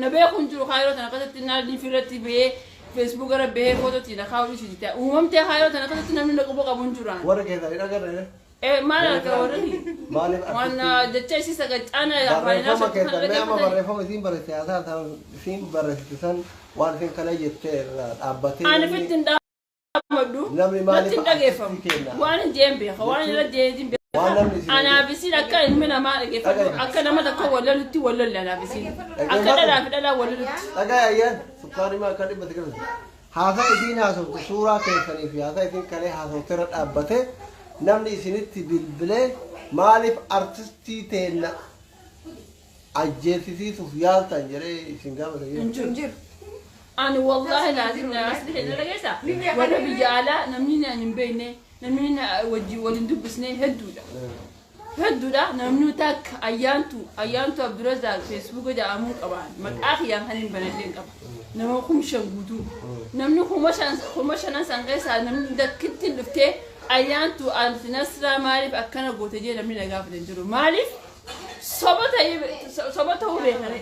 na beeku hin jiru kaayiroo tana akkasitti na liif irratti bahee Feesbuuk irra bahee footootti na kaa'u dhiisu jita. Uumamtee kaayiroo tana akkasitti namni na quba qabu hin jiru. Warra keessanii dhagarre Eh, maal arga warri maaliif waan artistii jecha isii sagacaana afaanina barreeffama keessan mee amma barreeffama isiin barreessite haasaa isiin barreessite san waan isin kana jettee irraa dhaabbatee Ani fitti hin dhaamadhu. Namni maaliif Natti hin dhageeffamu. artistii kenna? Waan hin jeen beeka, waan irra jeen beeka. Waan namni isin Anaaf isiin akka ilmi namaa dhageeffatu, akka nama tokko wallalutti wallalle anaaf isiin. Akka dhalaa fi dhalaa wallalutti. Dhagaa ayyaan sukkaarii maa akka dhibba sigirra. Haasaa isiin haasoftu suuraa keessanii fi haasaa isiin kalee haasofte irra dhaabbate namni isinitti bilbilee maaliif artistii teenna ajjeesisiisuuf yaaltan jedhee isin gaafata Hin jiru. jiru. Ani wallahi laazim na asli hin dhageessa. Warra biyya alaa namni na hin beekne, namni na wajjin waliin dubbisne hedduudha. Hedduudha namni takka Ayyaantu Abdurazaaq Feesbuuka jedhamuu qaban maqaa kiyyaan kan hin banadheen qaba. Nama 5,000 guutuu. Namni 5,000 san keessaa namni dakkitti hin dhuftee Ayyaantu anti Nasraa maaliif akkana goote jee namni na gaafate hin jiru. Maaliif soba ta'ee soba ta'uu beekare.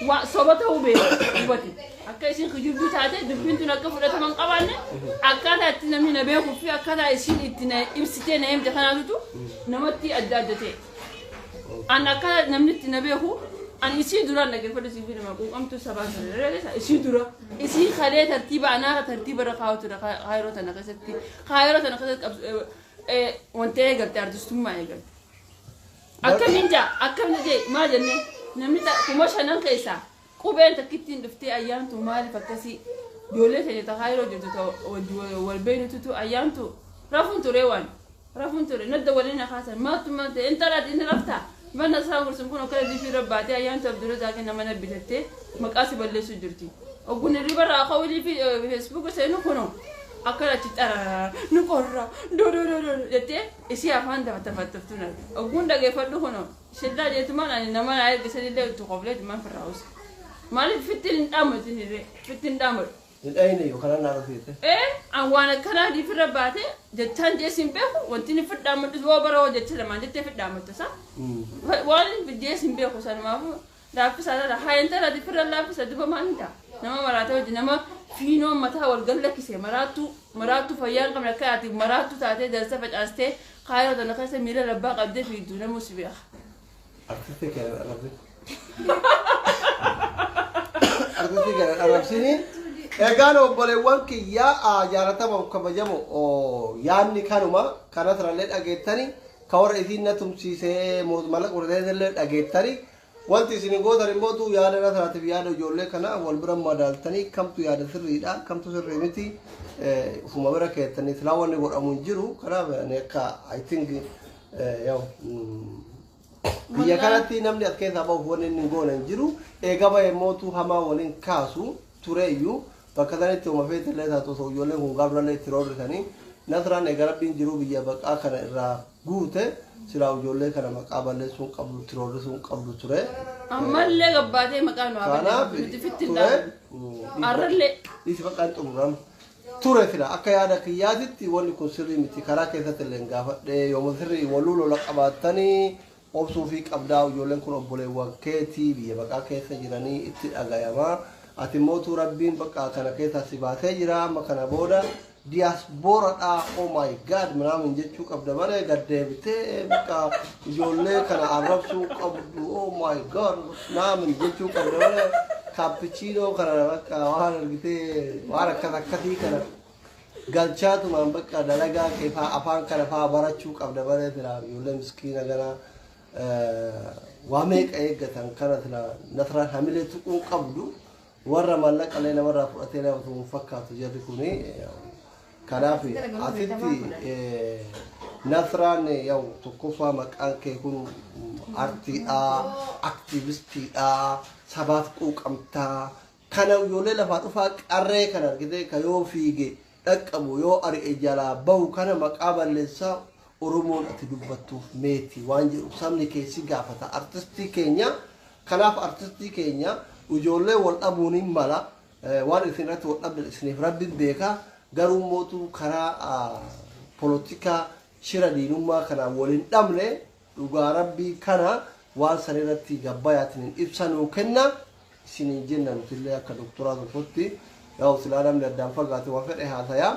Waa soba ta'uu beeku hubate. Akka isin kijibduu taate dubbiin tun akka fudhatama hin qabaanne akkaataa itti namni na beekuu fi akkaataa isin itti na ibsitee na himte kanaatutu namatti adda adda ta'e. An akkaataa namni itti na beeku an isii duraan dhaggeeffadhu isii fi nama quuqamtuu sabaa sana dargaggeessa isii dura isii kalee tartiiba anaa tartiiba irra kaa'u ture kaayiroo tana keessatti wanta eegalte artistummaa eegalte. Akkamiin jaa akkamiin jee maal jennee namni 5,000 keessaa qubeen takkittiin dhuftee Ayyaantu maaliif akkasii ijoollee keenya ta kaayiroo jirtu ta wal beeynututu Ayyaantu rafuun ture waan rafuun ture nadda waliin haasan maaltu maal ta'e intalaati inni raftaa mana isaa gursun kun akkana difii rabbaatee Ayyaantu Abdurrazaaqin nama na bitattee maqaa si balleessuu jirti. Oggun hirriba irraa ka'uulii fi Feesbuuk seenu kunoo akkana achi xarara nu qorra dodododo jettee isii afaan tafataftu na ogguun dhageeffadhu kunoo shillaa jeetumaan ani nama naa ergisanillee itti qofleetumaan firraa'us maaliif fitti hin dhaamatu hirree fitti hin dhaamatu. Hin dhayine yoo kanaan naa dhufeette. Ee an waan akkanaa diifirra baate jechaan jees hin beeku wanti inni fidhaamadhu yoo bara hoo jecha lamaan jettee fidhaamattu sa. Waan jees hin beeku sanumaafuu laaffisaa taata haa intala diifirra laaffisa duba maal hin ta'a nama maraatee hojii nama fiinoon mataa wal gallakkise maraattuu maraattuu fayyaa hin qabne akka ati maraattuu taatee darsa facaastee kaayiroo tana keessa miila labbaa qabdee fiigdu namuu si beeka. Artistii keenya arrabsini. Artistii keenya arrabsini. Egaan obboleewwan kiyyaa jaalatamoo kabajamoo yaadni kanuma kanas irrallee dhageettani ka warra isiin na tumsiisee mallaqa godhatee dhageettani wanti isin gootan immoo yaada nasraatiif yaada ijoollee kana wal bira madaaltanii kamtu yaada sirriidha kamtu sirrii miti ufuma bira keettanii silaa wanni godhamu hin jiru. Kanaaf ani akka I think yaw biyya kanatti namni as keessaa bahuuf wanni inni hin goone hin jiru. Eegaba mootuu hamaa waliin kaasu tureeyyuu bakka sanitti uma feetillee taatu osoo ijoolleen kun gaafnallee itti roorrisanii Nasraan eega rabbiin jiru biyya baqaa kana irraa guute silaa ijoollee kana maqaa balleessuu hin qabdu itti roorrisuu hin qabdu ture. Ammallee gabbaatee maqaa nu haa Kanaaf balleessu nuti fitti hin ture dhaabnu. Arrallee. Dhiisi maqaan xumuramu. Ture sila akka yaada kiyyaatitti wanni kun sirrii miti karaa keessatti illee gaafadhee yooma sirrii waluu lola qabaattanii obsuu fi qabdaa ijoolleen kun obboleewwan keetii biyya baqaa keessa jiranii itti dhagayamaa ati mootuu rabbiin bakka kana keessaa si baasee jira amma kana booda diyaasbooradha oh my god minaamin jechuu qabda malee gaddeebitee bakka ijoollee kana arrabsuu qabdu oh my god naamin jechuu qabda malee kaappichiinoo kana bakka waan argitee waan akkas akkasii kana. Galchaatumaan bakka dalagaa kee faa afaan kana faa barachuu qabda malee silaa ijoollee miskiina gara waa meeqa eeggatan kana silaa Nasraan hamilee tuquu qabdu warra maallaqalee namarraa fudhatee nama hin fakkaatu jarri kuni. Kanaaf asitti Nasraan yaa'u tokkoffaa maqaan kee kun artiidha, aktiivistiidha, sabaaf quuqamtaa. Kana ijoollee lafaa dhufaa qarree kana argitee ka yoo fiige dhaqqabu yoo ari'e jalaa bahu kana maqaa balleessaa Oromoon ati dubbattuuf meeti waan jedhu sabni keessi gaafata artistii keenya. Kanaaf artistii keenya ijoollee wal dhabuun hin mala, waan isin irratti wal dhabdan isiniif rabbiin beeka, garuu mootuu karaa polotikaa shira diinummaa kanaan wal hin dhabne. Dhugaa rabbii kana waan san irratti gabbayaatiin ibsa nuu kenna isiniin jenna. Nutillee akka doktoraa tokkotti yaa'u silaa namni addaan fagaate waan fedhe haasayaa.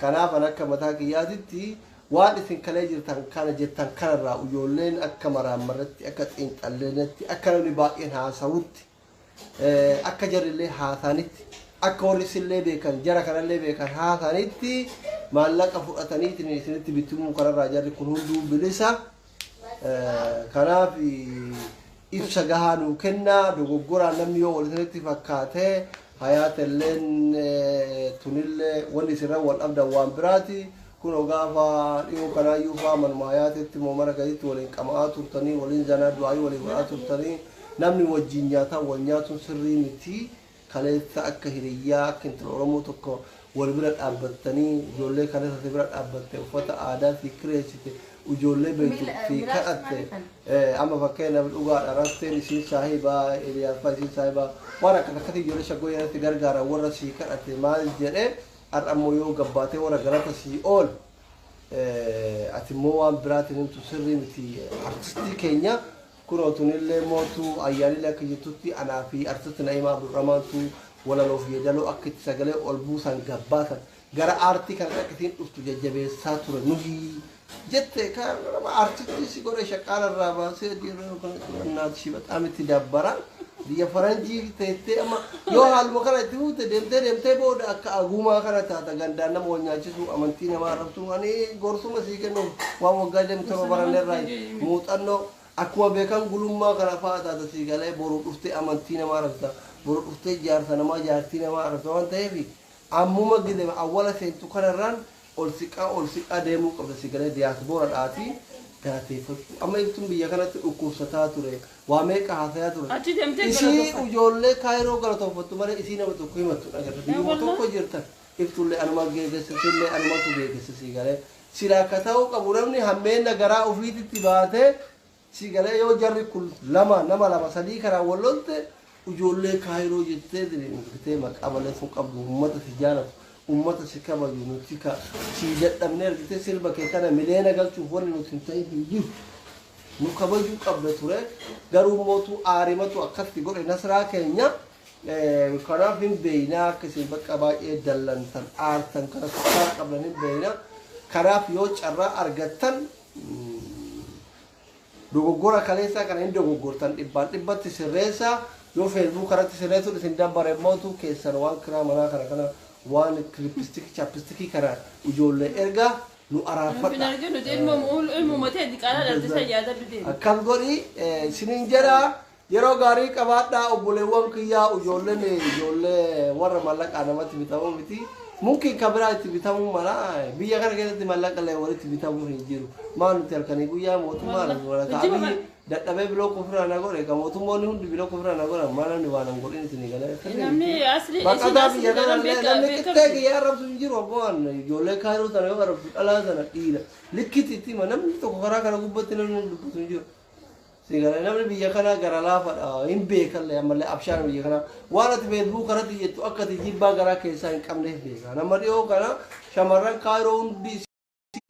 Kanaaf an akka mataa kiyyaatitti waan isin kalee jirtan kana jettan kanarraa ijoolleen akka maraammarratti, akka xiinxalleenetti, akka namni baay'een haasawutti, akka jarrillee haasanitti, akka warri isillee beekan jara kanallee beekan haasanitti, maallaqa fudhataniitiin isinitti bitimuu kanarraa jarri kun hunduu bilisa. Kanaaf ibsa gahaa nuu kennaa. Dogoggoraan namni yoo wal isinitti fakkaate hayaatelleen tunillee wanni isinirra wal dhabdan waan biraati. Kunoo gaafa dhiyoo kanaayyuu faa manuma hayaatetti moo mana gaditti waliin qama'aa turtanii, waliin zanaa du'aayii waliin godhaa turtanii. Namni wajjin nyaataa wal nyaatuun sirrii miti. Kaleessa akka hiriyyaa, akka intala Oromoo tokko wal bira dhaabbattanii, ijoollee kaleessa si bira dhaabbatte, uffata aadaa si kireessite, ijoollee beektu si kadhatte. Amma fakkeenyaaf dhugaadha, rasteen isiin saahibaa, Eliyaas fa'aa isiin saahibaa, waan akkas akkasii ijoollee shaggoo irratti gargaaran warra si kadhate maal jedhee, har'a immoo yoo gabbaatee warra galata si ool ati immoo waan biraatiin himtu sirrii miti. Artistii keenya kunoo tunillee mootuu ayyaanillee akka jettutti anaa fi artisti Na'imaa Abdurrahmaantu walaloof yeedaloo akka itti sagalee ol buusan gabbaasan gara aartii kana akka ittiin dhuftu jajjabeessaa ture nuhi jette. Kan artistii si godhe shaqaala irraa baasee እናትሽ በጣም itti dabbara. Biyya faranjii teettee amma yoo haaluma kana itti fuute deemtee deemtee booda akka aguumaa kana taata, gandaan nama wal nyaachisu, amantii namaa arrabsu. Ani gorsuma sii kennuuf waan waggaa 27 baranneerraa muuxannoo akkuma beekan gulummaa kana fa'aa taata sii galee boru dhuftee amantii namaa arrabsa, boru dhuftee jaarsa namaa, jaartii namaa arrabsa. Waan ta'eef ammuma gide awwala seentu kanarraan ol siqaa ol siqaa deemuu qabda si galee. Diyaasboora dhaatii galateeffachuu amma ibsuun biyya kanatti dhukkubsataa ture, waa meeqa haasayaa ture. Achi deemtee isii galatooffattu. Ijoollee Kaayiroo galatooffattu malee isii nama tokko himattu dhagarra biyyuma Wallah. Tokko jirtan iftullee anuma geegessisiillee anumatu geegessisii galee sila akka ta'uu qabu. Namni hammeenna garaa ofiititti baatee si galee yoo jarri kun lama nama lama sadii karaa wal lolte ijoollee Kaayiroo jettee diriirtee maqaa balleessuu qabdu. Uummata si jaalatu, uummata si kabaju, nuti ka si dadhabnee argitee sirba kee kana miliyoona galchuuf wanni nuti hin ta'in hin jiru. Nu kabajuu qabda ture, garuu mootuu aarimatu akkatti godhe Nasraa keenya. Kanaaf hin beeynaa akka isin bakka baay'ee dallantan, aartan kana sukkaara qabdan hin beeynaa. Kanaaf yoo carraa argattan dogoggora kaleessaa kana hin dogoggortan dhibbaan dhibbatti sirreessaa. Yoo Facebook irratti sirreessuun isin dabbare mootu keessan waan kiraa manaa kana kana waan lipstickii chapstickii kana ijoollee ergaa nu Nuuf hin araarfadha. arginu ilmu matee diqaalaa dhalte san yaadadhu deemi. Akkas godhi isiniin jedha. Yeroo gaarii qabaadhaa obboleewwan kiyyaa. Ijoolleen ijoollee warra mallaqaa namatti bitamuu miti. Mumkin kan biraa itti bitamuu mala, biyya kana keessatti mallaqa illee walitti bitamuu hin jiru. Maal nuti halkanii guyyaa mootummaa biyyi dadhabee biloo kufuraa na godhe, ka mootummoonni hundi biloo kufuraa na godhan, maal namni waan hin godhin isinii galee. Namni asli isin Baqataa asli biyya kana daran illee namni qixxee beekamti. kiyya arrabsu hin jiru. Abboon ijoollee Kaayiroo tana yoo arrabsu dhalaa tana dhiira likkiti itti hima. Namni tokko karaa kana gubbatti namni dubbatu hin jiru. Sigala namni biyya kanaa gara laafaadha hin beekallee ammallee abshaan biyya kanaa waan ati Facebook irratti jettu akka ati jibbaa garaa keessaa hin qabneef beeka. Nama dhiyoo kana shamarran Kaayiroo hundi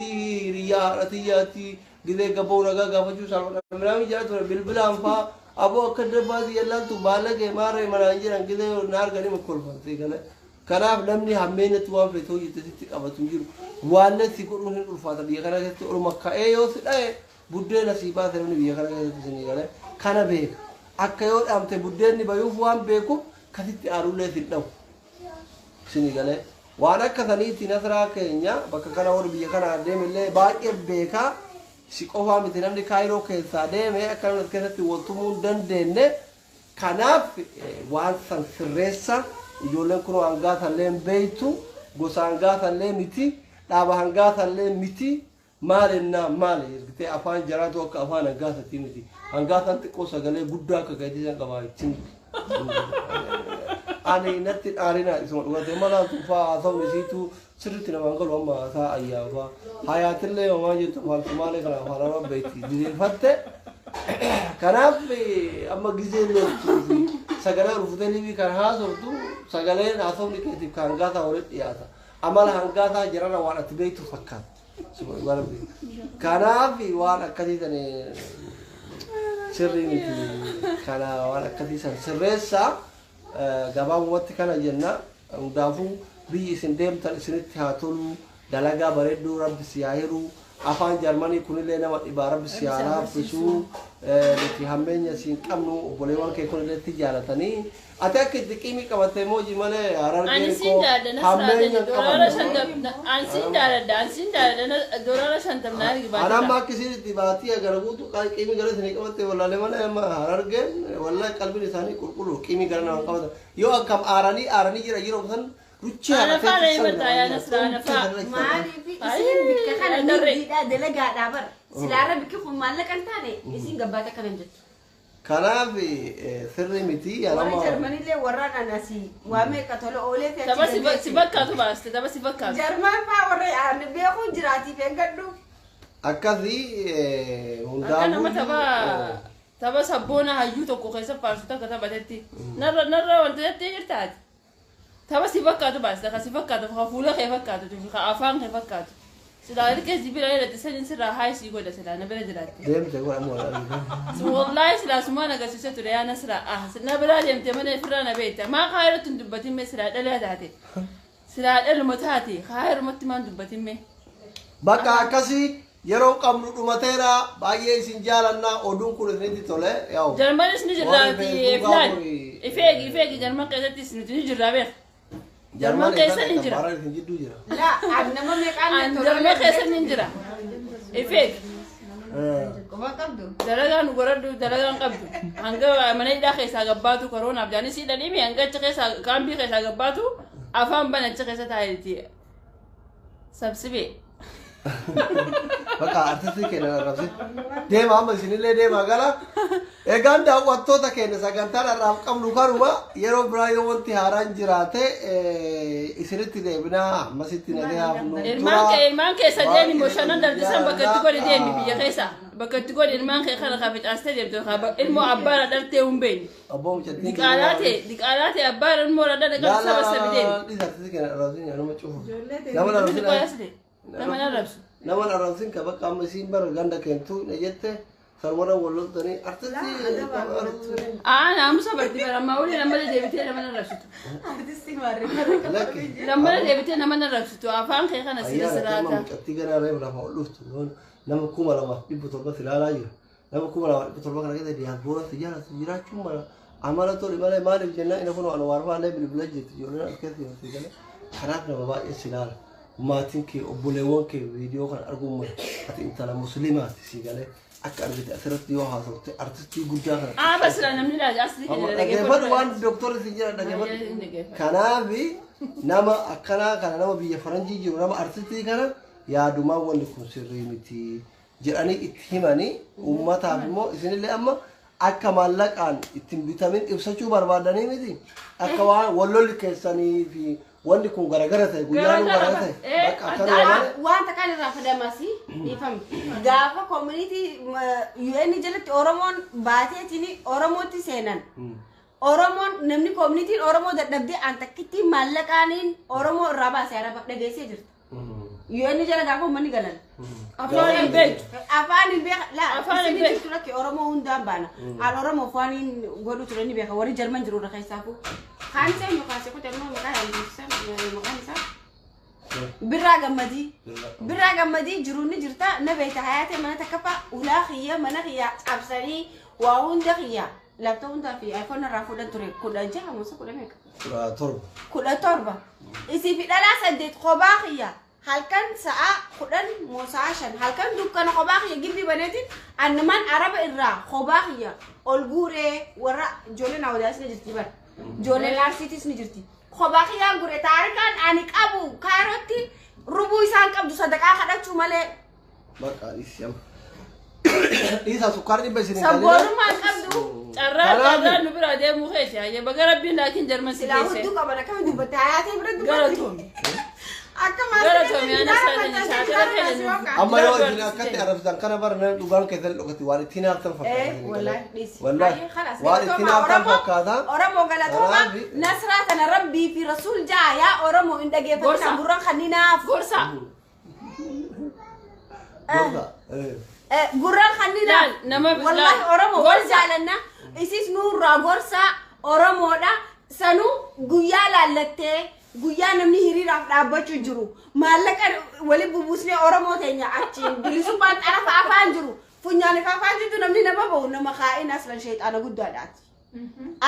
hiriyaa haadha xiyyaatti gizee gaboo nagaa gaafachuu saalfadha. Midhaan jira ture bilbilaan faa aboo akka dabbaati yallaltu baalagee maarree manaan jiran gizee na arganii mokkolfan sigala. Kanaaf namni hammeenatti waan feete hojjette sitti qabatu hin jiru. Waan si godhuun hin ulfaata biyya kana keessatti oluma ka'ee yoo si dha'e buddeena sii baase namni biyya kana keessatti isinii galee kana beeka. Akka yoo dhaamte buddeenni bayuuf waan beekuuf kasitti aanullee sin dhabu. Isinii galee. Waan akka saniitti Nasraa keenya bakka kana warri biyya kana deemillee baay'ee beekaa. Si qofaa miti, namni Kaayiroo keessaa deeme akka namni as keessatti waltumuu hin dandeenye. Kanaaf waan san sirreessa. Ijoolleen kun hangaasallee hin beektu, gosa hangaasallee miti, dhaaba hangaasallee miti. Maal ennaa maali ergitee afaan jaraatu akka afaan hangaasatii miti. Hangaasan xiqqoo sagalee guddaa akka gatii qabaa ittiin. Ani natti dhaarina isuma dhugate mala tufaa haasawni isiitu sirriitti namaan galu amma haasaa ayyaafaa. Hayaatillee homaa jettu afaan Sumaalee kana afaan Arabaa beekti diriirfatte. Kanaaf amma gizee loltuu fi sagalee ol fuutee liivii kan haasoftu, sagaleen haasofni keetiif kan hangaasaa walitti dhiyaata. Amala hangaasaa jararra waan ati beektu fakkaata. Kanaaf waan akkasii san sirrii miti. Kana waan akkasii san sirreessaa. Gabaabumatti kana jenna. Hundaafuu biyyi isin deemtan isinitti haa tolu. Dalagaa bareedduu Rabbi si haa hiru. Afaan Jarmanii kunillee nama dhibaa, Rabbi si haa laaffisu. Nuti hammeenya siin qabnu, obboleewwan kee kunillee itti jaalatanii. Ati akka itti qiimii qabattee mooji malee Ani Harargeen siin koo jaaladha hammeenya Nasraa, doolaara qaban. 50. Ani siin jaaladha, ani siin jaaladha, doolaara 50 naa ergi. Ana amma Baatita. akka isiin itti baatii agara guutu qiimii gara isinii qabatte wallaalee malee, amma Harargeen wallahi qalbiin isaanii qulqullu, qiimii gara nama qabatan. Yoo akkam aaranii aaranii jira yeroo san ruchii Ana haadhatee faana san himataa yaa Nasraa, ana faa. Maaliif isin bikka kana nigdiidha dalagaadhaa bara. Silaarra bikki kun maallaqa hin taane isin gabbaata akkana hin jettu. Kanaaf sirrii miti. Warri Anama Jarmanillee warraan an asii waa meeqa tola oolee fi Tapha achi si fakkaatu baaste, tapha si fakkaatu. Jarman faa warra an beekuun jiraatiif eeggadhu. Akkasii Akka nama hundaafuu tapha sabboona hayyuu tokko keessa faarsu takka taphatetti. Narra narra wanta jettee jirtaati. Tapha si fakkaatu baaste, ka si fakkaatu, ka fuula kee fakkaatu, ka afaan kee fakkaatu. Silaa ilkee si bira jedhate sanin sirraa haa isii godha silaa na bira jiraatte. Deemte godhamu. Wallaahi silaa sumaan agarsiisa ture yaa Nasraa. Ah, na biraa deemte mana ofirraa na beekta. Maa kaayirootti hin dubbatin mee silaa dhalaa taate? Silaa dhaluma taate kaayirumatti maan dubbatin mee? Bakka akkasii yeroo qabnu dhumateera. Baay'ee isin jaalannaa. Oduun kun isinitti tole yaa'u. Jarmanis ni Warri jirraati Feesbuukaa filaan. Ifeegi ifeegi, Jarman keessattis nuti ni jirraa beek. Jarman keessa ni jira. Bara isin jidduu jira. Laa an nama meeqaan An Jarman keessa ni jira. Ifeegi. Quba qabdu. Dalagaa nu godhadhu, dalagaan qabdu. Hanga mana hidhaa keessaa gabbaatu koroonaaf jaanii si dhadhiimi, hanga achi keessaa kaambii keessaa gabbaatu afaan bana achi keessa taa'eeti. Sabsibee. Bakka artistii keenya arrabsi. Deema amma isinillee deema gala. Egaan daawwattoota keenya, sagantaan har'aaf qabnu kanuma. Yeroo biraa yoo wanti haaraan jiraate isinitti deebinaa. Ammasitti nagayaaf nu Ilmaan keessa deemi immoo shanan darbisan bakka itti godhi deemi biyya keessa. Bakka itti godhi ilmaan kee kana kaa facaastee deemtu kaa ilmoo abbaadha dhaltee hin beekne. Abboo mucattiin. Diqaalaa ta'e abbaadha ilmoo dhala qabu saba sabi deemi. Dhiisa, artistii keenya arrabsin, anuma cufu. Nama arrabsin. Nama arrabsu. Nama arrabsin ka bakka amma isiin bara ganda keentu na jette sarwara wal loltanii artistii. Aa, naamusa barti bara ammaa olii lammata deebitee nama arrabsitu. Artistii maarree. Lakki. Lammata deebitee nama arrabsitu afaan kee kana sira Ayyaana amma siraata. mucattii ganaa reefu lafa ol dhuftu nama 2700 ilaalaa jira. Nama 2700 kana keessa diyaaspoora si jaalatu jiraachuun mala amala tole malee. Maaliif jennaan inni kun waan faallee bilbila jirti ijoolleen as keessa jirti galee. Kanaaf nama baay'ee si ilaala. Maatiin kee, obboleewwan kee viidiyoo kana arguun mala. Ati intala musliimaati si galee akka argite asirratti yoo haasofte artistii guddaa kana. Aa, basira namni laata asli Amma keenya. Dhaggeeffadhu, waan dooktorri si jira dhaggeeffadhu. Kanaafi nama akkanaa kana, nama biyya faranjii jiru, nama artistii kana yaadumaan wanni kun sirrii miti jedhanii itti himanii, uummataaf immoo isinillee amma akka maallaqaan ittiin bitamin ibsachuu barbaadanii miti, akka waan wallolli keessanii fi wanni kun garagara ta'e guyyaa nu garagara ta'e bakka akkanuma malee. Wanta kan irraa fadamasi dhiifame. Gaafa community UN jalatti Oromoon baateetiin Oromootti seenan. Oromoon namni communityn Oromoo dadhabdee an takkitti maallaqaaniin Oromoo irraa baasee araba dhageessee jirta. UN jala gaafa uummanni galan. Afaan hin beektu. Afaan hin beeka laa. Afaan hin isin beektu. jirtu lakki Oromoo hundaan baana. An Oromoof waan hin godhu ture ni beeka warri Jarman jiru irra keessaafu. Kaan isaa eenyu kaasee kute immoo maqaa isaa maqaan isaa. Birraa Gammadii. Birraa Gammadii jiruun ni jirta na beekta hayaatee mana takkaffaa ulaa kiyya mana kiyya cabsanii waa hunda kiyya. Laptop hundaa fi iPhone irraa fuudhan ture 16 musa kudha meeqa? 17. 17. Isii fi dhalaa 8 kophaa kiyya. Halkan sa'a 10 moo sa'a 5 halkan dukkana kophaa kiyya gibbii baneetiin annumaan araba irraa kophaa kiyya ol guuree warra ijoolleen awwadaas ni jirti bara. Ijoolleen arsiitis ni jirti. Kophaa kiyyaan gure taarikaan ani qabu kaayirootti rubuu isaan qabdu sadaqaa kadhachuu malee. Bakka dhiisi amma. Dhiisaa sukkaara dhibba isin hin Sabboonummaan qabdu. Carraa nu bira deemuu keessa hayyee baga rabbiin laakiin jarman si Silaa geesse. hudduu qaban akkami dubbatte hayaatee bira dubbatti. Galatoomi. Akka Galatoomi ana saadani. Amma yoo isin akkatti arrabsitan kana bara namni dhugaan keessan dhokati waan ittiin haaftan fakkaata. Wallahi dhiisi. Wallahi waan ittiin haaftan fakkaata. Oromoo galatooma Nasraa kana Rabbii fi Rasuul jaa yaa Oromoo hin dhageeffatina gurran kanninaaf. Gorsa. Gorsa. Gurran kanninaaf. Wallahi Oromoo wal jaalanna isis nurraa gorsa Oromoodha. Sanuu guyyaa laallattee guyyaa namni hiriiraaf dhaabbachuu jiru maallaqa wali bubuusnee Oromoo teenya achiin bilisummaan xarafa afaan jiru funyaan afaan jirtu namni nama bahu nama kaa'in aslan sheexaana guddaadhaati.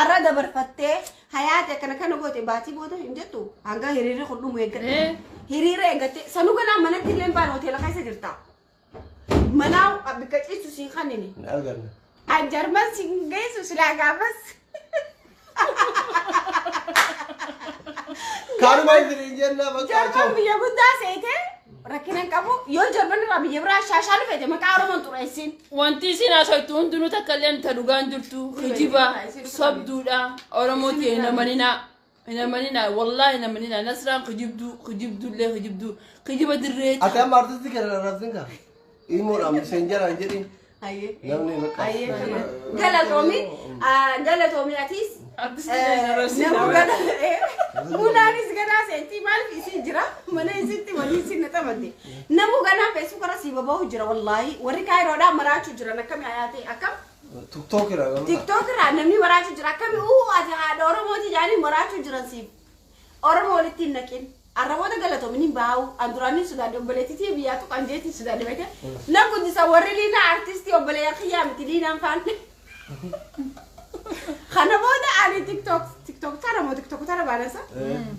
Arra dabarfattee hayaate akkana kana goote baatii booda hin jettu hanga hiriirri kun dhumu eeggatte. Hiriira eeggatte sanuu ganaa manatti illee baana hoteela keessa jirta. Manaa bikka ciisu siin kannini. Hin arganne. An jarman siin geessu silaa gaafas. Kanuma isin hin jenna bakka Jarman biyya guddaa seete rakkina hin qabu yoo jarman irraa biyya biraa shaashaa dhufeete maqaa Oromoon xureessin. Wanti isin haasoftu hundinuu takka illee ta dhugaan jirtu kijiba sobduudha Oromootii hin amaninaa. Hin amaninaa wallaahi hin amaninaa Nasraan kijibduu kijibduullee kijibduu kijiba dirree. Ati amma artistii kana arrabsin kaa? Imoodhaan miseenjaraan jedhin. Namni bakka. Galatoomi galatoomi atis. Munaanis ganaa seentii maaliif isin jira mana isitti walii isin na taphatte namu ganaa feesbuuk irra sii baba'u jira wallaahi warri kaayiroodhaa maraachuu jiran akkami hayaatee akkam Tiktook irraa. Tiktook irraa namni maraachuu jira akkami uu ati haadha Oromooti jedhanii maraachuu jiran siif Oromoo walitti hin naqin arraboota galatoomin hin baa'u an duraanii Sudaan obboleettitii biyyaa tuqan jeetii Sudaan dhibate na guddisa warri liinaa artistii obboleeyyan kiyyaa miti liinaan faan. Kana booda ani TikTok TikTok tara moo TikTok tara baanasa?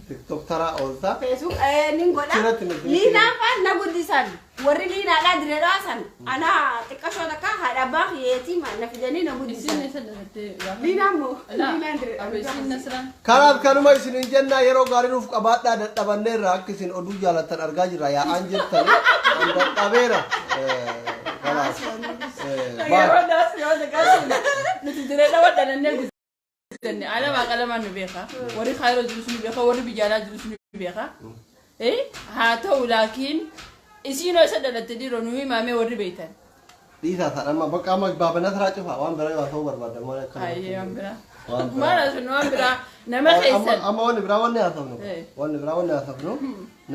TikTok tara oolta. Facebook nin godha. Liinaa faan na guddisan warri liinaadhaa direedhaa san ana xiqqashoo takka haadha abbaa kiyyeetii na fidanii na guddisan. Liinaa moo liinaan direedhaa. Kanaaf kanuma isin hin jenna yeroo gaarii nuuf qabaadhaa dadhabanneerra akka isin oduu jaalattan argaa jirra yaa'aan jirtan an dadhabeera. Kanaaf. Nuti direedhaa wadhanannee guddisne alamaa qalamaan nu beeka warri kaayiroo jirus nu beeka warri biyyaalaa jirus nu beeka haa ta'u laakiin isiinoo isa dhalatte dhiiroo nu himaamee warri beektan. Dhiisaa sadhamma bakka amma baaba Nasraa cufaa waan biraa yoo ta'u barbaadda maal akka. Hayyee waan biraa. Maal asunu waan biraa nama keessan. Amma wanni biraa wanni haasofnu. Wanni biraa wanni haasofnu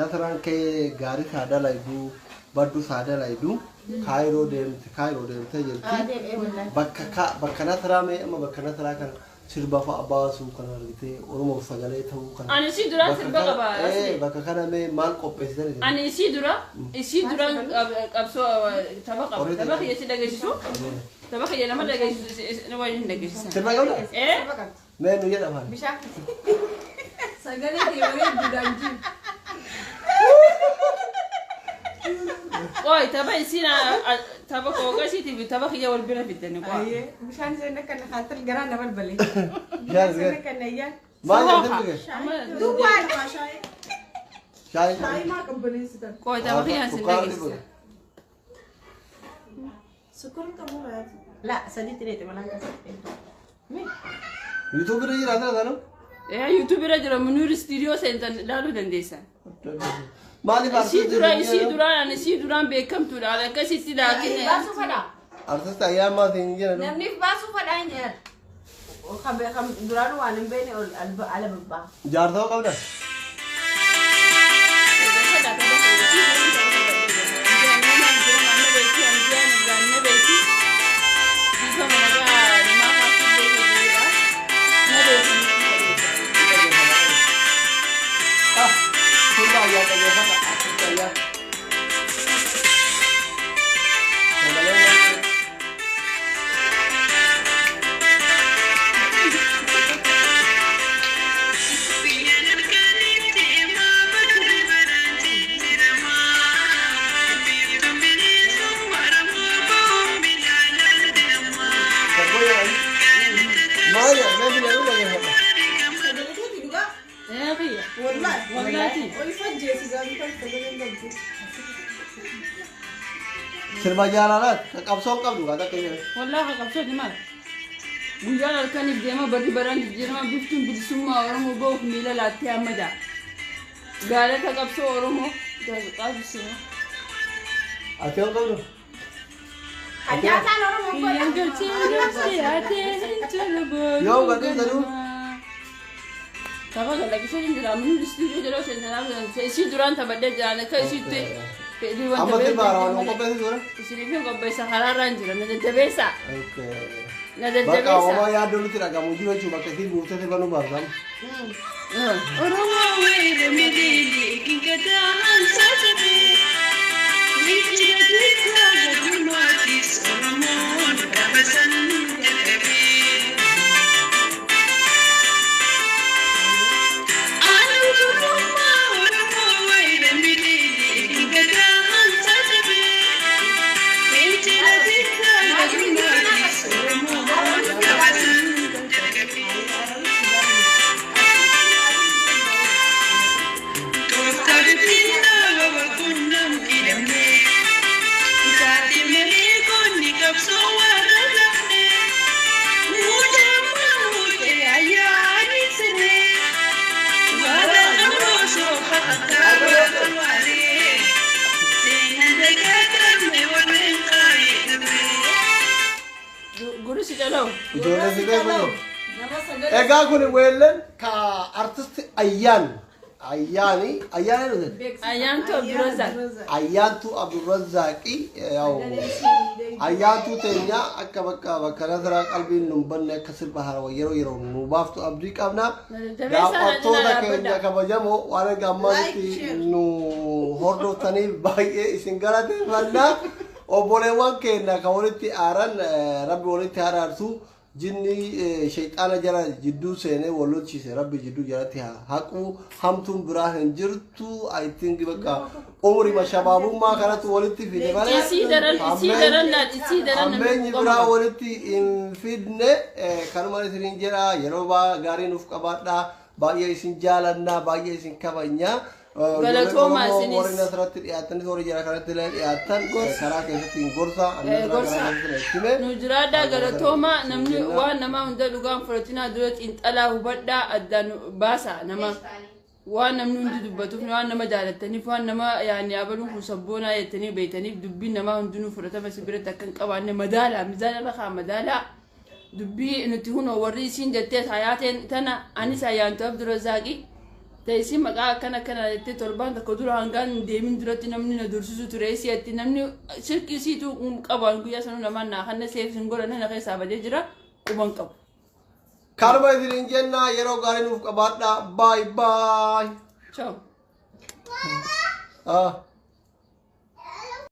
Nasraan kee gaarii saa dalayduu baddu saa dalayduu kaayiroo deemte kaayiroo deemtee jirti. Bakka Nasraa mee amma bakka Nasraa kana sirba fa'a baasuu kana argitee Oromoof sagalee ta'uu kana. Ani isii duraan sirba qaba. Bakka kana mee maal qopheessitan isin? Ani isii duraan qabsoo tapha qaba. Tapha kiyya si dhageessisu. Tapha kiyya nama dhageessisu waliin hin dhageessisan. Sirba qabda? Mee nu jedha afaan. Bishaan. Sagalee kee bareedduudhaan jiru. Qoy tapha isiin tapha kooqasiitiif tapha kiyya wal bira fiddani qoy. Bishaan isheen akka na haatal garaa na balbale. Bishaan isheen akka na iyyaan. Maal jedhamte? Duwwaan. Shaayii. Shaayii maa qabbaneessitan? Qoy tapha kiyya sin dhageessisa. Sukkuun qabu maati? La sadiitti dheete malaan kasatti. YouTube irra jira sana sana? YouTube irra jira Munir Studio seentan ilaaluu dandeessan. Maaliif Isii duraan ani isii duraan beekamtuudha akkasitti laakiin. Baasuu fadhaa. Artist ayyaama siin jedhan. Namni baasuu fadhaa hin jedhan. Kan duraan waan hin beekne ala babbaa. Jaartoo qabda? Sirba jaalalaati. Ka qabsoo hin qabdu kaa takka jedhe. Wallaahi ka qabsoo maal? Guyyaan halkaniif deema barri baraan jijjiirama biftuun bilisummaa Oromoo ba'uuf miila laattee amma ja'a. Gaalata qabsoo Oromoo gaazexaa ibsina. Ati yoo qabdu? Kan nyaataan Oromoo Kiyyaan galchee galchee haatee hin tolu boonu. Yoo gadhiisa nuu? Tapha galaqqisee hin jira. Namni istuudiyoo jedhoo seensanaa isii duraan taphadhee jiraan akka isiitti fedhii wanta Amma sirba haaraa waan qopheessu ture? Isiniif hin qopheessa karaarraan jira. Na jajjabeessa. Na Bakka jajjabeessa. homaa yaaddoo nutti dhagamu jiru jechuudha bakka isii buuftee sirba nu baaftan. Oromoo weerra miliili kingataan sasabe. Michira dikkaa gadumaatis Oromoon dhabasan dadhabe. Aannan gurrummaa Oromoo weerra miliili kingataan sasabe. Michira dikkaa gadumaatis Oromoon dhabasan dadhabe. Gurri si calawu. Ijoollee si beeku. Egaa kun weelleen ka artisti Ayyaan. Ayyaani Ayyaan eenyu jedhe? Ayyaantu Abdurrazaaq. Ayyaantu Abdurrazaaqi yaa'u ayyaantu teenya akka bakka bakka nasaraa qalbiin nu hin banne akka sirba haarawaa yeroo yeroo nu baaftu abdii qabna. Daawwattoota keenya kabajamoo waan erga ammaatti nu hordoftaniif baay'ee isin galateeffanna. Obboleewwan keenya kan walitti aaran rabbi walitti araarsu jinni shayxaana jala jidduu seenee wal lolchiise rabbi jidduu jalatti haa haqu hamtuun biraa hin jirtu. I think bakka umri shabaabummaa kanatti walitti fide malee Isii daran isii daran laal isii daran namni hammeenyi biraa walitti hin fidne. Kanuma isinin jedha yeroo gaarii nuuf qabaadha. Baay'ee isin jaalannaa, baay'ee isin kabajnaa. Galatooma isinis. Warri asirratti dhiyaatanis warri jara kanatti illee dhiyaatan karaa keessatti hin gorsa Gorsa. hime. Nu jiraadhaa, galatooma. Namni waan namaa hunda dhugaan fudhatinaa, dura xiinxalaa hubadhaa, addaan baasa nama waan namni hundi dubbatuuf, waan nama jaalattaniif, waan nama yaani abaluun kun sabboonaa jettanii beeytaniif dubbiin namaa hundinuu fudhatama si biratti akka hin qabaanne madaalaa mizaana lakaa madaalaa dubbii. Nuti hunoo warri isiin jettee hayaateen tana anis Ayyaantu Abdurrazaaqi ta'e isiin maqaa akkana akkana jettee torbaan tokko dura hangaan hin deemin duratti namni na dursisu ture isiatti namni shirkii isiitu qaban guyyaa sanuu namaan naa kanna seef hin godhan na keessaa badee jira quban qabu. Kanuma isinin jenna yeroo gaarii nuuf qabaadha. Bye bye. Ciao. Ah.